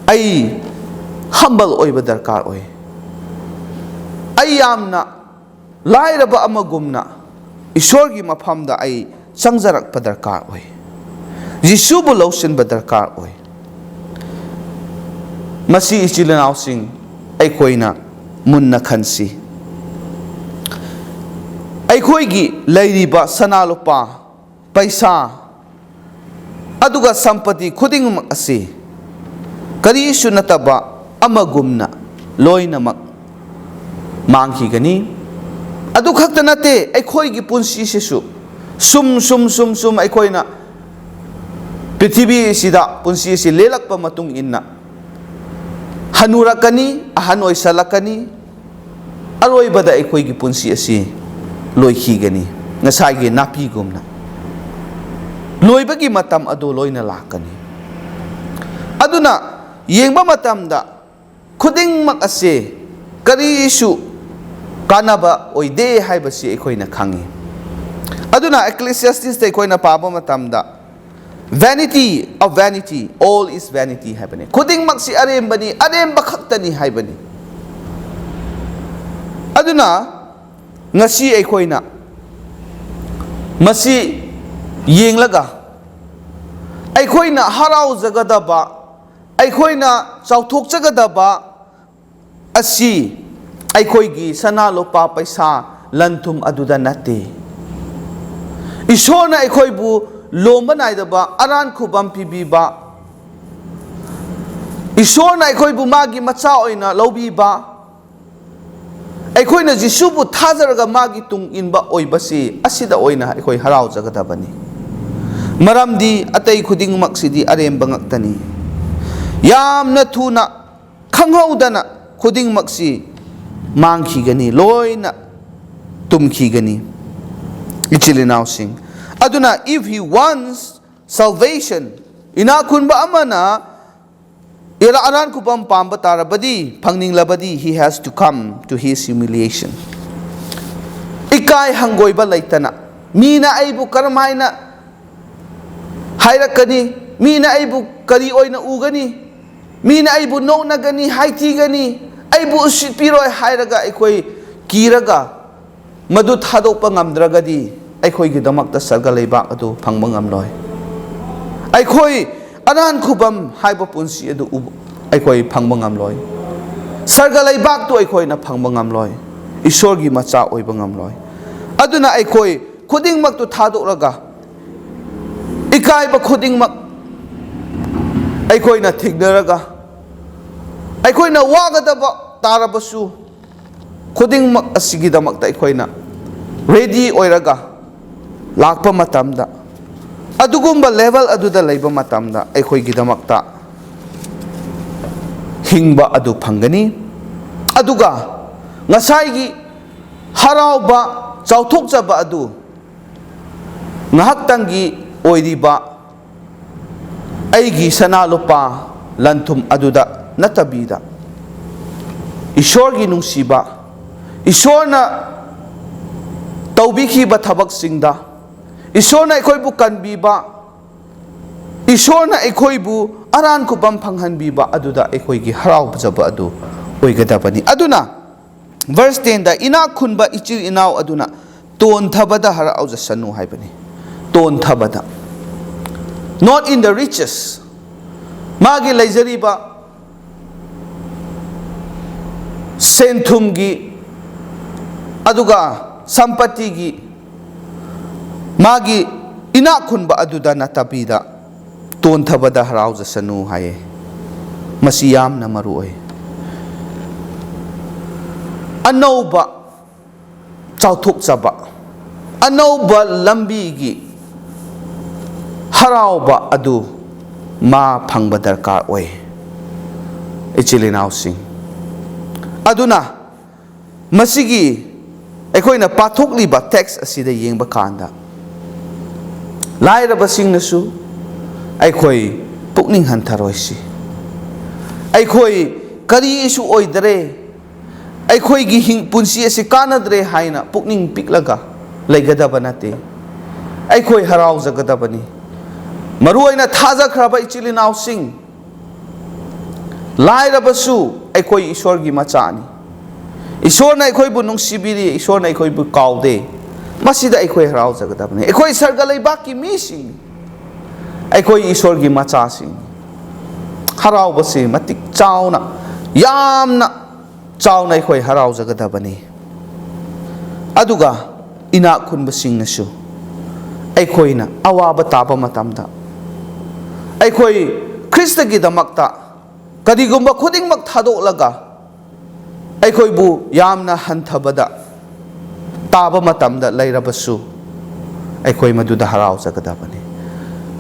ꯑꯩ humble ꯑꯣꯏꯕ ꯗꯔꯀꯥꯔ ꯑꯣꯏ꯫ ꯑꯩ ꯌꯥꯝꯅ ꯂꯥꯏꯔꯕ ꯑꯃꯒꯨꯝꯅ ꯏꯁꯣꯔꯒꯤ ꯃꯐꯝꯗ ꯑꯩ ꯆꯪꯖꯔꯛꯄ ꯗꯔꯀꯥꯔ ꯑꯣꯏ꯫ ꯌꯤꯁꯨꯕꯨ ꯂꯧꯁꯤꯟꯕ ꯗꯔꯀꯥꯔ ꯑꯣꯏ꯫ ꯃꯁꯤ, ꯏꯆꯤꯜ ꯏꯅꯥꯎꯁꯤꯡ, ꯑꯩꯈꯣꯏꯅ ꯃꯨꯟꯅ ꯈꯟꯁꯤ꯫ ꯑꯩꯈꯣꯏꯒꯤ ꯂꯩꯔꯤꯕ ꯁꯅꯥ ꯂꯨꯄꯥ, ꯄꯩꯁꯥ, ꯑꯗꯨꯒ ꯁꯝꯄꯇꯤ ꯈꯨꯗꯤꯡꯃꯛ ꯑꯁꯤ ꯀꯔꯤꯁꯨ ꯅꯠꯇꯕ ꯑꯃꯒꯨꯝꯅ ꯂꯣꯏꯅꯃꯛ ꯃꯥꯡꯈꯤꯒꯅꯤ꯫ ꯑꯗꯨ ꯈꯛꯇ ꯅꯠꯇꯦ, ꯑꯩꯈꯣꯏꯒꯤ ꯄꯨꯟꯁꯤꯁꯤꯁꯨ ꯁꯨꯝ, ꯁꯨꯝ, ꯁꯨꯝ, ꯁꯨꯝ ꯑꯩꯈꯣꯏꯅ ꯄ꯭ꯔꯤꯊꯤꯕꯤ ꯑꯁꯤꯗ ꯄꯨꯟꯁꯤ ꯑꯁꯤ ꯂꯦꯜꯂꯛꯄ ꯃꯇꯨꯡ ꯏꯟꯅ ꯍꯅꯨꯔꯛꯀꯅꯤ, ꯑꯍꯟ ꯑꯣꯏꯁꯜꯂꯛꯀꯅꯤ, ꯑꯔꯣꯏꯕꯗ ꯑꯩꯈꯣꯏꯒꯤ ꯄꯨꯟꯁꯤ ꯑꯁꯤ ꯂꯣꯏꯈꯤꯒꯅꯤ, ꯉꯁꯥꯏꯒꯤ ꯅꯥꯄꯤꯒꯨꯝꯅ꯫ ꯂꯣꯏꯕꯒꯤ ꯃꯇꯝ ꯑꯗꯨ ꯂꯣꯏꯅ ꯂꯥꯛꯀꯅꯤ꯫ ꯑꯗꯨꯅ ꯌꯦꯡꯕ ꯃꯇꯝꯗ ꯈꯨꯗꯤꯡꯃꯛ ꯑꯁꯤ ꯀꯔꯤꯁꯨ ꯀꯥꯟꯅꯕ ꯑꯣꯏꯗꯦ ꯍꯥꯏꯕꯁꯤ ꯑꯩꯈꯣꯏꯅ ꯈꯪꯉꯤ꯫ ꯑꯗꯨꯅ Ecclesiastes ꯑꯩꯈꯣꯏꯅ ꯄꯥꯕ ꯃꯇꯝꯗ, "Vanity of vanity, all is vanity" ꯍꯥꯏꯕꯅꯤ꯫ ꯈꯨꯗꯤꯡꯃꯛꯁꯤ ꯑꯔꯦꯝꯕꯅꯤ, ꯑꯔꯦꯝꯕ ꯈꯛꯇꯅꯤ ꯍꯥꯏꯕꯅꯤ꯫ ꯑꯗꯨꯅ ꯉꯁꯤ ꯑꯩꯈꯣꯏꯅ ꯃꯁꯤ ꯌꯦꯡꯂꯒ, ꯑꯩꯈꯣꯏꯅ ꯍꯔꯥꯎꯖꯒꯗꯕ, ꯑꯩꯈꯣꯏꯅ ꯆꯥꯎꯊꯣꯛꯆꯒꯗꯕ ꯑꯁꯤ ꯑꯩꯈꯣꯏꯒꯤ ꯁꯅꯥ ꯂꯨꯄꯥ ꯄꯩꯁꯥ ꯂꯟ ꯊꯨꯝ ꯑꯗꯨꯗ ꯅꯠꯇꯦ꯫ ꯏꯁꯣꯔꯅ ꯑꯩꯈꯣꯏꯕꯨ ꯂꯣꯝꯕ ꯅꯥꯏꯗꯕ ꯑꯔꯥꯟ ꯈꯨꯕꯝ ꯄꯤꯕꯤꯕ, ꯏꯁꯣꯔꯅ ꯑꯩꯈꯣꯏꯕꯨ ꯃꯥꯒꯤ ꯃꯆꯥ ꯑꯣꯏꯅ ꯂꯧꯕꯤꯕ, ꯑꯩꯈꯣꯏꯅ ꯖꯤꯁꯨꯕꯨ ꯊꯥꯖꯔꯒ ꯃꯥꯒꯤ ꯇꯨꯡ ꯏꯟꯕ ꯑꯣꯏꯕꯁꯤ, ꯑꯁꯤꯗ ꯑꯣꯏꯅ ꯑꯩꯈꯣꯏ ꯍꯔꯥꯎꯖꯒꯗꯕꯅꯤ꯫ ꯃꯔꯝꯗꯤ ꯑꯇꯩ ꯈꯨꯗꯤꯡꯃꯛꯁꯤꯗꯤ ꯑꯔꯦꯝꯕ ꯉꯥꯛꯇꯅꯤ꯫ ꯌꯥꯝꯅ ꯊꯨꯅ, ꯈꯪꯍꯧꯗꯅ ꯈꯨꯗꯤꯡꯃꯛꯁꯤ ꯃꯥꯡꯈꯤꯒꯅꯤ, ꯂꯣꯏꯅ ꯇꯨꯝꯈꯤꯒꯅꯤ, ꯏꯆꯤꯜ ꯏꯅꯥꯎꯁꯤꯡ꯫ ꯑꯗꯨꯅ, if he wants salvation, ꯏꯅꯥꯛ ꯈꯨꯟꯕ ꯑꯃꯅ ꯏꯔꯥ-, ꯑꯔꯥꯟ ꯈꯨꯕꯝ ꯄꯥꯝꯕ ꯇꯥꯔꯕꯗꯤ, ꯐꯪꯅꯤꯡꯂꯕꯗꯤ, he has to come to his humiliation. ꯏꯀꯥꯏ ꯍꯪꯒꯣꯏꯕ ꯂꯩꯇꯅ, ꯃꯤꯅ ꯑꯩꯕꯨ ꯀꯔꯝꯍꯥꯏꯅ ꯍꯥꯏꯔꯛꯀꯅꯤ? ꯃꯤꯅ ꯑꯩꯕꯨ ꯀꯔꯤ ꯑꯣꯏꯅ ꯎꯒꯅꯤ? ꯃꯤꯅ ꯑꯩꯕꯨ ꯅꯣꯛꯅꯒꯅꯤ, ꯍꯥꯏꯊꯤꯒꯅꯤ, ꯑꯩꯕꯨ ꯎꯁꯤꯠꯄꯤꯔꯣꯏ ꯍꯥꯏꯔꯒ ꯑꯩꯈꯣꯏ ꯀꯤꯔꯒ ꯃꯗꯨ ꯊꯥꯗꯣꯛꯄ ꯉꯝꯗ꯭ꯔꯒꯗꯤ, ꯑꯩꯈꯣꯏꯒꯤꯗꯃꯛꯇ ꯁꯔꯒ ꯂꯩꯕꯥꯛ ꯑꯗꯨ ꯐꯪꯕ ꯉꯝꯂꯣꯏ꯫ ꯑꯩꯈꯣꯏ ꯑꯔꯥꯟ ꯈꯨꯕꯝ ꯍꯥꯏꯕ ꯄꯨꯟꯁꯤ ꯑꯗꯨ ꯎꯕ-, ꯑꯩꯈꯣꯏ ꯐꯪꯕ ꯉꯝꯂꯣꯏ꯫ ꯁꯔꯒ ꯂꯩꯕꯥꯛꯇꯨ ꯑꯩꯈꯣꯏꯅ ꯐꯪꯕ ꯉꯝꯂꯣꯏ꯫ ꯏꯁꯣꯔꯒꯤ ꯃꯆꯥ ꯑꯣꯏꯕ ꯉꯝꯂꯣꯏ꯫ ꯑꯗꯨꯅ ꯑꯩꯈꯣꯏ ꯈꯨꯗꯤꯡꯃꯛꯇꯨ ꯊꯥꯗꯣꯛꯂꯒ, ꯏꯀꯥꯏꯕ ꯈꯨꯗꯤꯡꯃꯛ ꯑꯩꯈꯣꯏꯅ ꯊꯦꯡꯅꯔꯒ, ꯑꯩꯈꯣꯏꯅ ꯋꯥꯒꯗꯕ ꯇꯥꯔꯕꯁꯨ, ꯈꯨꯗꯤꯡꯃꯛ ꯑꯁꯤꯒꯤꯗꯃꯛꯇ ꯑꯩꯈꯣꯏꯅ ready ꯑꯣꯏꯔꯒ ꯂꯥꯛꯄ ꯃꯇꯝꯗ, ꯑꯗꯨꯒꯨꯝꯕ level ꯑꯗꯨꯗ ꯂꯩꯕ ꯃꯇꯝꯗ, ꯑꯩꯈꯣꯏꯒꯤꯗꯃꯛꯇ ꯍꯤꯡꯕ ꯑꯗꯨ ꯐꯪꯒꯅꯤ꯫ ꯑꯗꯨꯒ ꯉꯁꯥꯏꯒꯤ ꯍꯔꯥꯎꯕ, ꯆꯥꯎꯊꯣꯛꯆꯕ ꯑꯗꯨ ꯉꯥꯏꯍꯥꯛꯇꯪꯒꯤ ꯑꯣꯏꯔꯤꯕ ꯑꯩꯒꯤ ꯁꯅꯥ ꯂꯨꯄꯥ ꯂꯟ ꯊꯨꯝ ꯑꯗꯨꯗ ꯅꯠꯇꯕꯤꯗ, ꯏꯁꯣꯔꯒꯤ ꯅꯨꯡꯁꯤꯕ, ꯏꯁꯣꯔꯅ ꯇꯧꯕꯤꯈꯤꯕ ꯊꯕꯛꯁꯤꯡꯗ, ꯏꯁꯣꯔꯅ ꯑꯩꯈꯣꯏꯕꯨ ꯀꯟꯕꯤꯕ, ꯏꯁꯣꯔꯅ ꯑꯩꯈꯣꯏꯕꯨ ꯑꯔꯥꯟ ꯈꯨꯕꯝ ꯐꯪꯍꯟꯕꯤꯕ ꯑꯗꯨꯗ ꯑꯩꯈꯣꯏꯒꯤ ꯍꯔꯥꯎꯖꯕ ꯑꯗꯨ ꯑꯣꯏꯒꯗꯕꯅꯤ꯫ ꯑꯗꯨꯅ verse ten ꯗ, "ꯏꯅꯥꯛ ꯈꯨꯟꯕ ꯏꯆꯤꯜ ꯏꯅꯥꯎ ꯑꯗꯨꯅ ꯇꯣꯟꯊꯕꯗ ꯍꯔꯥꯎꯖꯁꯅꯨ" ꯍꯥꯏꯕꯅꯤ꯫ ꯇꯣꯟꯊꯕꯗ, not in the riches, ꯃꯥꯒꯤ ꯂꯩꯖꯔꯤꯕ ꯁꯦꯟ ꯊꯨꯝꯒꯤ ꯑꯗꯨꯒ ꯁꯝꯄꯇꯤꯒꯤ, ꯃꯥꯒꯤ ꯏꯅꯥꯛ ꯈꯨꯟꯕ ꯑꯗꯨꯗ ꯅꯠꯇꯕꯤꯗ, ꯇꯣꯟꯊꯕꯗ ꯍꯔꯥꯎꯖꯁꯅꯨ ꯍꯥꯏꯌꯦ꯫ ꯃꯁꯤ ꯌꯥꯝꯅ ꯃꯔꯨ ꯑꯣꯏ꯫ ꯑꯅꯧꯕ ꯆꯥꯎꯊꯣꯛꯆꯕ, ꯑꯅꯧꯕ ꯂꯝꯕꯤꯒꯤ ꯍꯔꯥꯎꯕ ꯑꯗꯨ ꯃꯥ ꯐꯪꯕ ꯗꯔꯀꯥꯔ ꯑꯣꯏ, ꯏꯆꯤꯜ ꯏꯅꯥꯎꯁꯤꯡ꯫ ꯑꯗꯨꯅ ꯃꯁꯤꯒꯤ ꯑꯩꯈꯣꯏꯅ ꯄꯥꯊꯣꯛꯂꯤꯕ text ꯑꯁꯤꯗ ꯌꯦꯡꯕ ꯀꯥꯟꯗ, ꯂꯥꯏꯔꯕꯁꯤꯡꯅꯁꯨ ꯑꯩꯈꯣꯏ ꯄꯨꯛꯅꯤꯡ ꯍꯟꯊꯔꯣꯏꯁꯤ꯫ ꯑꯩꯈꯣꯏ ꯀꯔꯤꯁꯨ ꯑꯣꯏꯗꯔꯦ, ꯑꯩꯈꯣꯏꯒꯤ ꯍꯤꯡ-, ꯄꯨꯟꯁꯤ ꯑꯁꯤ ꯀꯥꯟꯅꯗ꯭ꯔꯦ ꯍꯥꯏꯅ ꯄꯨꯛꯅꯤꯡ ꯄꯤꯛꯂꯒ ꯂꯩꯒꯗꯕ ꯅꯠꯇꯦ꯫ ꯑꯩꯈꯣꯏ ꯍꯔꯥꯎꯖꯒꯗꯕꯅꯤ꯫ ꯃꯔꯨꯑꯣꯏꯅ ꯊꯥꯖꯈ꯭ꯔꯕ ꯏꯆꯤꯜ ꯏꯅꯥꯎꯁꯤꯡ, ꯂꯥꯏꯔꯕꯁꯨ ꯑꯩꯈꯣꯏ ꯏꯁꯣꯔꯒꯤ ꯃꯆꯥꯅꯤ꯫ ꯏꯁꯣꯔꯅ ꯑꯩꯈꯣꯏꯕꯨ ꯅꯨꯡꯁꯤꯕꯤꯔꯤ, ꯏꯁꯣꯔꯅ ꯑꯩꯈꯣꯏꯕꯨ ꯀꯥꯎꯗꯦ꯫ ꯃꯁꯤꯗ ꯑꯩꯈꯣꯏ ꯍꯔꯥꯎꯖꯒꯗꯕꯅꯤ꯫ ꯑꯩꯈꯣꯏ ꯁꯔꯒ ꯂꯩꯕꯥꯛꯀꯤ ꯃꯤꯁꯤꯡꯅꯤ꯫ ꯑꯩꯈꯣꯏ ꯏꯁꯣꯔꯒꯤ ꯃꯆꯥꯁꯤꯡꯅꯤ꯫ ꯍꯔꯥꯎꯕꯁꯤ ꯃꯇꯤꯛ ꯆꯥꯎꯅ, ꯌꯥꯝꯅ ꯆꯥꯎꯅ ꯑꯩꯈꯣꯏ ꯍꯔꯥꯎꯖꯒꯗꯕꯅꯤ꯫ ꯑꯗꯨꯒ ꯏꯅꯥꯛ ꯈꯨꯟꯕꯁꯤꯡꯅꯁꯨ ꯑꯩꯈꯣꯏꯅ ꯑꯋꯥꯕ ꯇꯥꯕ ꯃꯇꯝꯗ, ꯑꯩꯈꯣꯏ ꯈ꯭ꯔꯤꯁꯇꯒꯤꯗꯃꯛꯇ ꯀꯔꯤꯒꯨꯝꯕ ꯈꯨꯗꯤꯡꯃꯛ ꯊꯥꯗꯣꯛꯂꯒ ꯑꯩꯈꯣꯏꯕꯨ ꯌꯥꯝꯅ ꯍꯟꯊꯕꯗ ꯇꯥꯕ ꯃꯇꯝꯗ ꯂꯩꯔꯕꯁꯨ, ꯑꯩꯈꯣꯏ ꯃꯗꯨꯗ ꯍꯔꯥꯎꯖꯒꯗꯕꯅꯤ,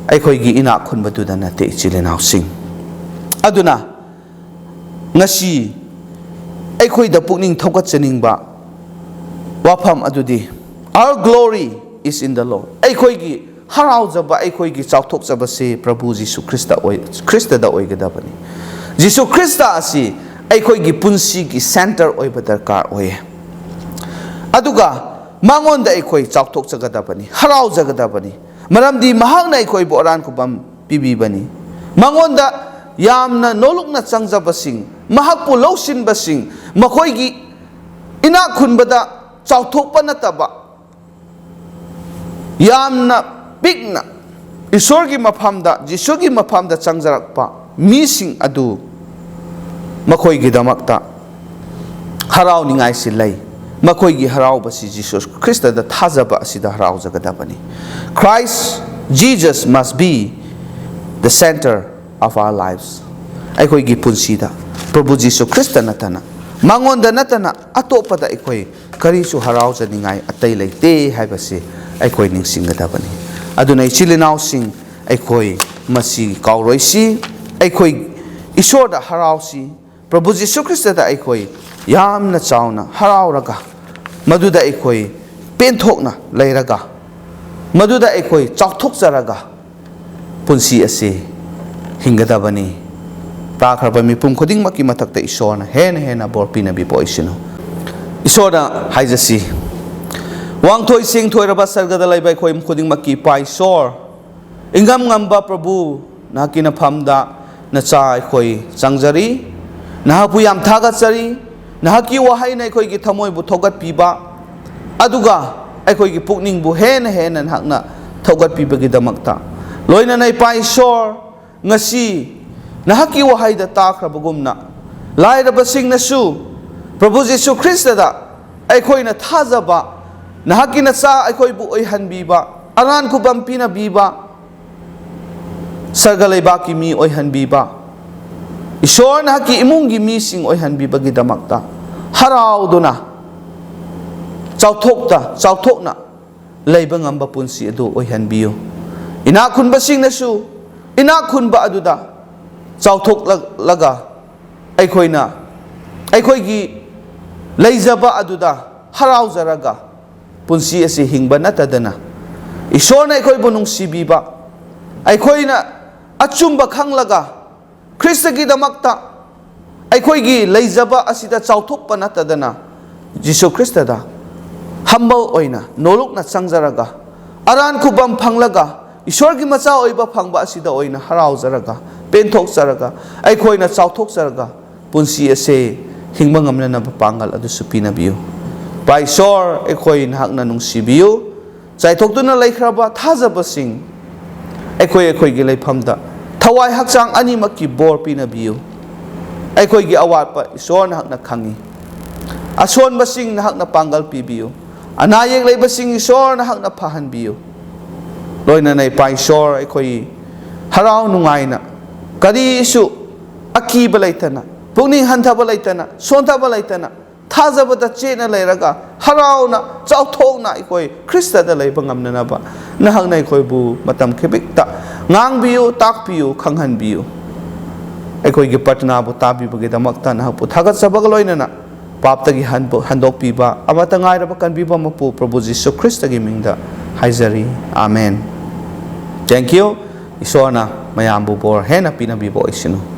ꯑꯩꯈꯣꯏꯒꯤ ꯏꯅꯥꯛ ꯈꯨꯟꯕꯗꯨꯗ ꯅꯠꯇꯦ, ꯏꯆꯤꯜ ꯏꯅꯥꯎꯁꯤꯡ꯫ ꯑꯗꯨꯅ ꯉꯁꯤ ꯑꯩꯈꯣꯏꯗ ꯄꯨꯛꯅꯤꯡ ꯊꯧꯒꯠꯆꯅꯤꯡꯕ ꯋꯥꯐꯝ ꯑꯗꯨꯗꯤ, "Our glory is in the Lord." ꯑꯩꯈꯣꯏꯒꯤ ꯍꯔꯥꯎꯖꯕ, ꯑꯩꯈꯣꯏꯒꯤ ꯆꯥꯎꯊꯣꯛꯆꯕꯁꯤ ꯄ꯭ꯔꯚꯨ ꯖꯤꯁꯨ ꯈ꯭ꯔꯤꯁꯇ ꯑꯣꯏ-, ꯈ꯭ꯔꯤꯁꯇꯗ ꯑꯣꯏꯒꯗꯕꯅꯤ꯫ ꯖꯤꯁꯨ ꯈ꯭ꯔꯤꯁꯇ ꯑꯁꯤ ꯑꯩꯈꯣꯏꯒꯤ ꯄꯨꯟꯁꯤꯒꯤ centre ꯑꯣꯏꯕ ꯗꯔꯀꯥꯔ ꯑꯣꯏꯌꯦ꯫ ꯑꯗꯨꯒ ꯃꯉꯣꯟꯗ ꯑꯩꯈꯣꯏ ꯆꯥꯎꯊꯣꯛꯆꯒꯗꯕꯅꯤ, ꯍꯔꯥꯎꯖꯒꯗꯕꯅꯤ, ꯃꯔꯝꯗꯤ ꯃꯍꯥꯛꯅ ꯑꯩꯈꯣꯏꯕꯨ ꯑꯔꯥꯟ ꯈꯨꯕꯝ ꯄꯤꯕꯤꯕꯅꯤ꯫ ꯃꯉꯣꯟꯗ ꯌꯥꯝꯅ ꯅꯣꯂꯨꯛꯅ ꯆꯪꯖꯕꯁꯤꯡ, ꯃꯍꯥꯛꯄꯨ ꯂꯧꯁꯤꯟꯕꯁꯤꯡ, ꯃꯈꯣꯏꯒꯤ ꯏꯅꯥꯛ ꯈꯨꯟꯕꯗ ꯆꯥꯎꯊꯣꯛꯄ ꯅꯠꯇꯕ, ꯌꯥꯝꯅ ꯄꯤꯛꯅ ꯏꯁꯣꯔꯒꯤ ꯃꯐꯝꯗ, ꯖꯤꯁꯨꯒꯤ ꯃꯐꯝꯗ ꯆꯪꯖꯔꯛꯄ ꯃꯤꯁꯤꯡ ꯑꯗꯨ ꯃꯈꯣꯏꯒꯤꯗꯃꯛꯇ ꯍꯔꯥꯎꯅꯤꯡꯉꯥꯏꯁꯤ ꯂꯩ꯫ ꯃꯈꯣꯏꯒꯤ ꯍꯔꯥꯎꯕꯁꯤ ꯖꯤꯁꯨ ꯈ꯭ꯔꯤꯁꯇꯗ ꯊꯥꯖꯕ ꯑꯁꯤꯗ ꯍꯔꯥꯎꯖꯒꯗꯕꯅꯤ꯫ Christ Jesus must be the center of our lives꯫ ꯑꯩꯈꯣꯏꯒꯤ ꯄꯨꯟꯁꯤꯗ ꯄ꯭ꯔꯚꯨ ꯖꯤꯁꯨ ꯈ꯭ꯔꯤꯁꯇ ꯅꯠꯇꯅ, ꯃꯉꯣꯟꯗ ꯅꯠꯇꯅ ꯑꯇꯣꯞꯄꯗ ꯑꯩꯈꯣꯏ ꯀꯔꯤꯁꯨ ꯍꯔꯥꯎꯖꯅꯤꯡꯉꯥꯏ ꯑꯇꯩ ꯂꯩꯇꯦ ꯍꯥꯏꯕꯁꯤ ꯑꯩꯈꯣꯏ ꯅꯤꯡꯁꯤꯡꯒꯗꯕꯅꯤ꯫ ꯑꯗꯨꯅ ꯏꯆꯤꯜ ꯏꯅꯥꯎꯁꯤꯡ, ꯑꯩꯈꯣꯏ ꯃꯁꯤ ꯀꯥꯎꯔꯣꯏꯁꯤ, ꯑꯩꯈꯣꯏ ꯏꯁꯣꯔꯗ ꯍꯔꯥꯎꯁꯤ, ꯄ꯭ꯔꯚꯨ ꯖꯤꯁꯨ ꯈ꯭ꯔꯤꯁꯇꯗ ꯑꯩꯈꯣꯏ ꯌꯥꯝꯅ ꯆꯥꯎꯅ ꯍꯔꯥꯎꯔꯒ, ꯃꯗꯨꯗ ꯑꯩꯈꯣꯏ ꯄꯦꯟꯊꯣꯛꯅ ꯂꯩꯔꯒ, ꯃꯗꯨꯗ ꯑꯩꯈꯣꯏ ꯆꯥꯎꯊꯣꯛꯆꯔꯒ ꯄꯨꯟꯁꯤ ꯑꯁꯤ ꯍꯤꯡꯒꯗꯕꯅꯤ꯫ ꯇꯥꯈ꯭ꯔꯕ ꯃꯤꯄꯨꯝ ꯈꯨꯗꯤꯡꯃꯛꯀꯤ ꯃꯊꯛꯇ ꯏꯁꯣꯔꯅ ꯍꯦꯟꯅ ꯍꯦꯟꯅ ꯕꯣꯔ ꯄꯤꯅꯕꯤꯕ ꯑꯣꯏꯁꯅꯨ꯫ ꯏꯁꯣꯔꯗ ꯍꯥꯏꯖꯁꯤ, ꯋꯥꯡꯊꯣꯏ ꯁꯦꯡꯊꯣꯏꯔꯕ ꯁꯔꯒꯗ ꯂꯩꯕ ꯑꯩꯈꯣꯏ ꯈꯨꯗꯤꯡꯃꯛꯀꯤ ꯏꯄꯥ ꯏꯁꯣꯔ, ꯏꯉꯝ ꯉꯝꯕ ꯄ꯭ꯔꯚꯨ, ꯅꯍꯥꯛꯀꯤ ꯅꯐꯝꯗ ꯅꯆꯥ ꯑꯩꯈꯣꯏ ꯆꯪꯖꯔꯤ꯫ ꯅꯍꯥꯛꯄꯨ ꯌꯥꯝ ꯊꯥꯒꯠꯆꯔꯤ꯫ ꯅꯍꯥꯛꯀꯤ ꯋꯥꯍꯩꯅ ꯑꯩꯈꯣꯏꯒꯤ ꯊꯃꯣꯏꯕꯨ ꯊꯧꯒꯠꯄꯤꯕ, ꯑꯗꯨꯒ ꯑꯩꯈꯣꯏꯒꯤ ꯄꯨꯛꯅꯤꯡꯕꯨ ꯍꯦꯟꯅ ꯍꯦꯟꯅ ꯅꯍꯥꯛꯅ ꯊꯧꯒꯠꯄꯤꯕꯒꯤꯗꯃꯛꯇ꯫ ꯂꯣꯏꯅꯅ ꯏꯄꯥ ꯏꯁꯣꯔ, ꯉꯁꯤ ꯅꯍꯥꯛꯀꯤ ꯋꯥꯍꯩꯗ ꯇꯥꯈ꯭ꯔꯕꯒꯨꯝꯅ, ꯂꯥꯏꯔꯕꯁꯤꯡꯅꯁꯨ ꯄ꯭ꯔꯚꯨ ꯖꯤꯁꯨ ꯈ꯭ꯔꯤꯁꯇꯗ ꯑꯩꯈꯣꯏꯅ ꯊꯥꯖꯕ, ꯅꯍꯥꯛꯀꯤ ꯅꯆꯥ ꯑꯩꯈꯣꯏꯕꯨ ꯑꯣꯏꯍꯟꯕꯤꯕ, ꯑꯔꯥꯟ ꯈꯨꯕꯝ ꯄꯤꯅꯕꯤꯕ, ꯁꯔꯒ ꯂꯩꯕꯥꯛꯀꯤ ꯃꯤ ꯑꯣꯏꯍꯟꯕꯤꯕ, ꯏꯁꯣꯔ ꯅꯍꯥꯛꯀꯤ ꯏꯃꯨꯡꯒꯤ ꯃꯤꯁꯤꯡ ꯑꯣꯏꯍꯟꯕꯤꯕꯒꯤꯗꯃꯛꯇ ꯍꯔꯥꯎꯗꯨꯅ ꯆꯥꯎꯊꯣꯛꯇ, ꯆꯥꯎꯊꯣꯛꯅ ꯂꯩꯕ ꯉꯝꯕ ꯄꯨꯟꯁꯤ ꯑꯗꯨ ꯑꯣꯏꯍꯟꯕꯤꯌꯨ꯫ ꯏꯅꯥꯛ ꯈꯨꯟꯕꯁꯤꯡꯅꯁꯨ ꯏꯅꯥꯛ ꯈꯨꯟꯕ ꯑꯗꯨꯗ ꯆꯥꯎꯊꯣꯛꯂꯛꯂꯒ, ꯑꯩꯈꯣꯏꯅ ꯑꯩꯈꯣꯏꯒꯤ ꯂꯩꯖꯕ ꯑꯗꯨꯗ ꯍꯔꯥꯎꯖꯔꯒ ꯄꯨꯟꯁꯤ ꯑꯁꯤ ꯍꯤꯡꯕ ꯅꯠꯇꯗꯅ, ꯏꯁꯣꯔꯅ ꯑꯩꯈꯣꯏꯕꯨ ꯅꯨꯡꯁꯤꯕꯤꯕ, ꯑꯩꯈꯣꯏꯅ ꯑꯆꯨꯝꯕ ꯈꯪꯂꯒ ꯈ꯭ꯔꯤꯁꯇꯒꯤꯗꯃꯛꯇ ꯑꯩꯈꯣꯏꯒꯤ ꯂꯩꯖꯕ ꯑꯁꯤꯗ ꯆꯥꯎꯊꯣꯛꯄ ꯅꯠꯇꯗꯅ, ꯖꯤꯁꯨ ꯈ꯭ꯔꯤꯁꯇꯗ humble ꯑꯣꯏꯅ ꯅꯣꯂꯨꯛꯅ ꯆꯪꯖꯔꯒ, ꯑꯔꯥꯟ ꯈꯨꯕꯝ ꯐꯪꯂꯒ, ꯏꯁꯣꯔꯒꯤ ꯃꯆꯥ ꯑꯣꯏꯕ ꯐꯪꯕ ꯑꯁꯤꯗ ꯑꯣꯏꯅ ꯍꯔꯥꯎꯖꯔꯒ, ꯄꯦꯟꯊꯣꯛꯆꯔꯒ, ꯑꯩꯈꯣꯏꯅ ꯆꯥꯎꯊꯣꯛꯆꯔꯒ, ꯄꯨꯟꯁꯤ ꯑꯁꯦ ꯍꯤꯡꯕ ꯉꯝꯅꯅꯕ ꯄꯥꯡꯒꯜ ꯑꯗꯨꯁꯨ ꯄꯤꯅꯕꯤꯌꯨ꯫ ꯏꯄꯥ ꯏꯁꯣꯔ, ꯑꯩꯈꯣꯏ ꯅꯍꯥꯛꯅ ꯅꯨꯡꯁꯤꯕꯤꯌꯨ꯫ ꯆꯥꯏꯊꯣꯛꯇꯨꯅ ꯂꯩꯈ꯭ꯔꯕ ꯊꯥꯖꯕꯁꯤꯡ ꯑꯩꯈꯣꯏ ꯑꯩꯈꯣꯏꯒꯤ ꯂꯩꯐꯝꯗ ꯊꯋꯥꯏ ꯍꯛꯆꯥꯡ ꯑꯅꯤꯃꯛꯀꯤ ꯕꯣꯔ ꯄꯤꯅꯕꯤꯌꯨ꯫ ꯑꯩꯈꯣꯏꯒꯤ ꯑꯋꯥꯠꯄ ꯏꯁꯣꯔ ꯅꯍꯥꯛꯅ ꯈꯪꯏ꯫ ꯑꯁꯣꯟꯕꯁꯤꯡ ꯅꯍꯥꯛꯅ ꯄꯥꯡꯒꯜ ꯄꯤꯕꯤꯌꯨ꯫ ꯑꯅꯥ ꯑꯌꯦꯛ ꯂꯩꯕꯁꯤꯡ ꯏꯁꯣꯔ ꯅꯍꯥꯛꯅ ꯐꯍꯟꯕꯤꯌꯨ꯫ ꯂꯣꯏꯅꯅ ꯏꯄꯥ ꯏꯁꯣꯔ, ꯑꯩꯈꯣꯏ ꯍꯔꯥꯎ ꯅꯨꯡꯉꯥꯏꯅ, ꯀꯔꯤꯁꯨ ꯑꯀꯤꯕ ꯂꯩꯇꯅ, ꯄꯨꯛꯅꯤꯡ ꯍꯟꯊꯕ ꯂꯩꯇꯅ, ꯁꯣꯟꯊꯕ ꯂꯩꯇꯅ, ꯊꯥꯖꯕꯗ ꯆꯦꯠꯅ ꯂꯩꯔꯒ ꯍꯔꯥꯎꯅ ꯆꯥꯎꯊꯣꯛꯅ ꯑꯩꯈꯣꯏ ꯈ꯭ꯔꯤꯁꯇꯗ ꯂꯩꯕ ꯉꯝꯅꯅꯕ ꯅꯍꯥꯛꯅ ꯑꯩꯈꯣꯏꯕꯨ ꯃꯇꯝ ꯈꯤꯕꯤꯛꯇ ꯉꯥꯡꯕꯤꯌꯨ, ꯇꯥꯛꯄꯤꯌꯨ, ꯈꯪꯍꯟꯕꯤꯌꯨ꯫ ꯑꯩꯈꯣꯏꯒꯤ ꯄ꯭ꯔꯊꯅꯥꯕꯨ ꯇꯥꯕꯤꯕꯒꯤꯗꯃꯛꯇ ꯅꯍꯥꯛꯄꯨ ꯊꯥꯒꯠꯆꯕꯒ ꯂꯣꯏꯅꯅ ꯄꯥꯞꯇꯒꯤ ꯍꯟꯕ-, ꯍꯟꯗꯣꯛꯄꯤꯕ ꯑꯃꯠꯇ ꯉꯥꯏꯔꯕ ꯀꯟꯕꯤꯕ ꯃꯄꯨ ꯄ꯭ꯔꯚꯨ ꯖꯤꯁꯨ ꯈ꯭ꯔꯤꯁꯇꯒꯤ ꯃꯤꯡꯗ ꯍꯥꯏꯖꯔꯤ꯫ ꯑꯥꯃꯦꯟ꯫ Thank you꯫ ꯏꯁꯣꯔꯅ ꯃꯌꯥꯝꯕꯨ ꯕꯣꯔ ꯍꯦꯟꯅ ꯄꯤꯅꯕꯤꯕ ꯑꯣꯏꯁꯅꯨ꯫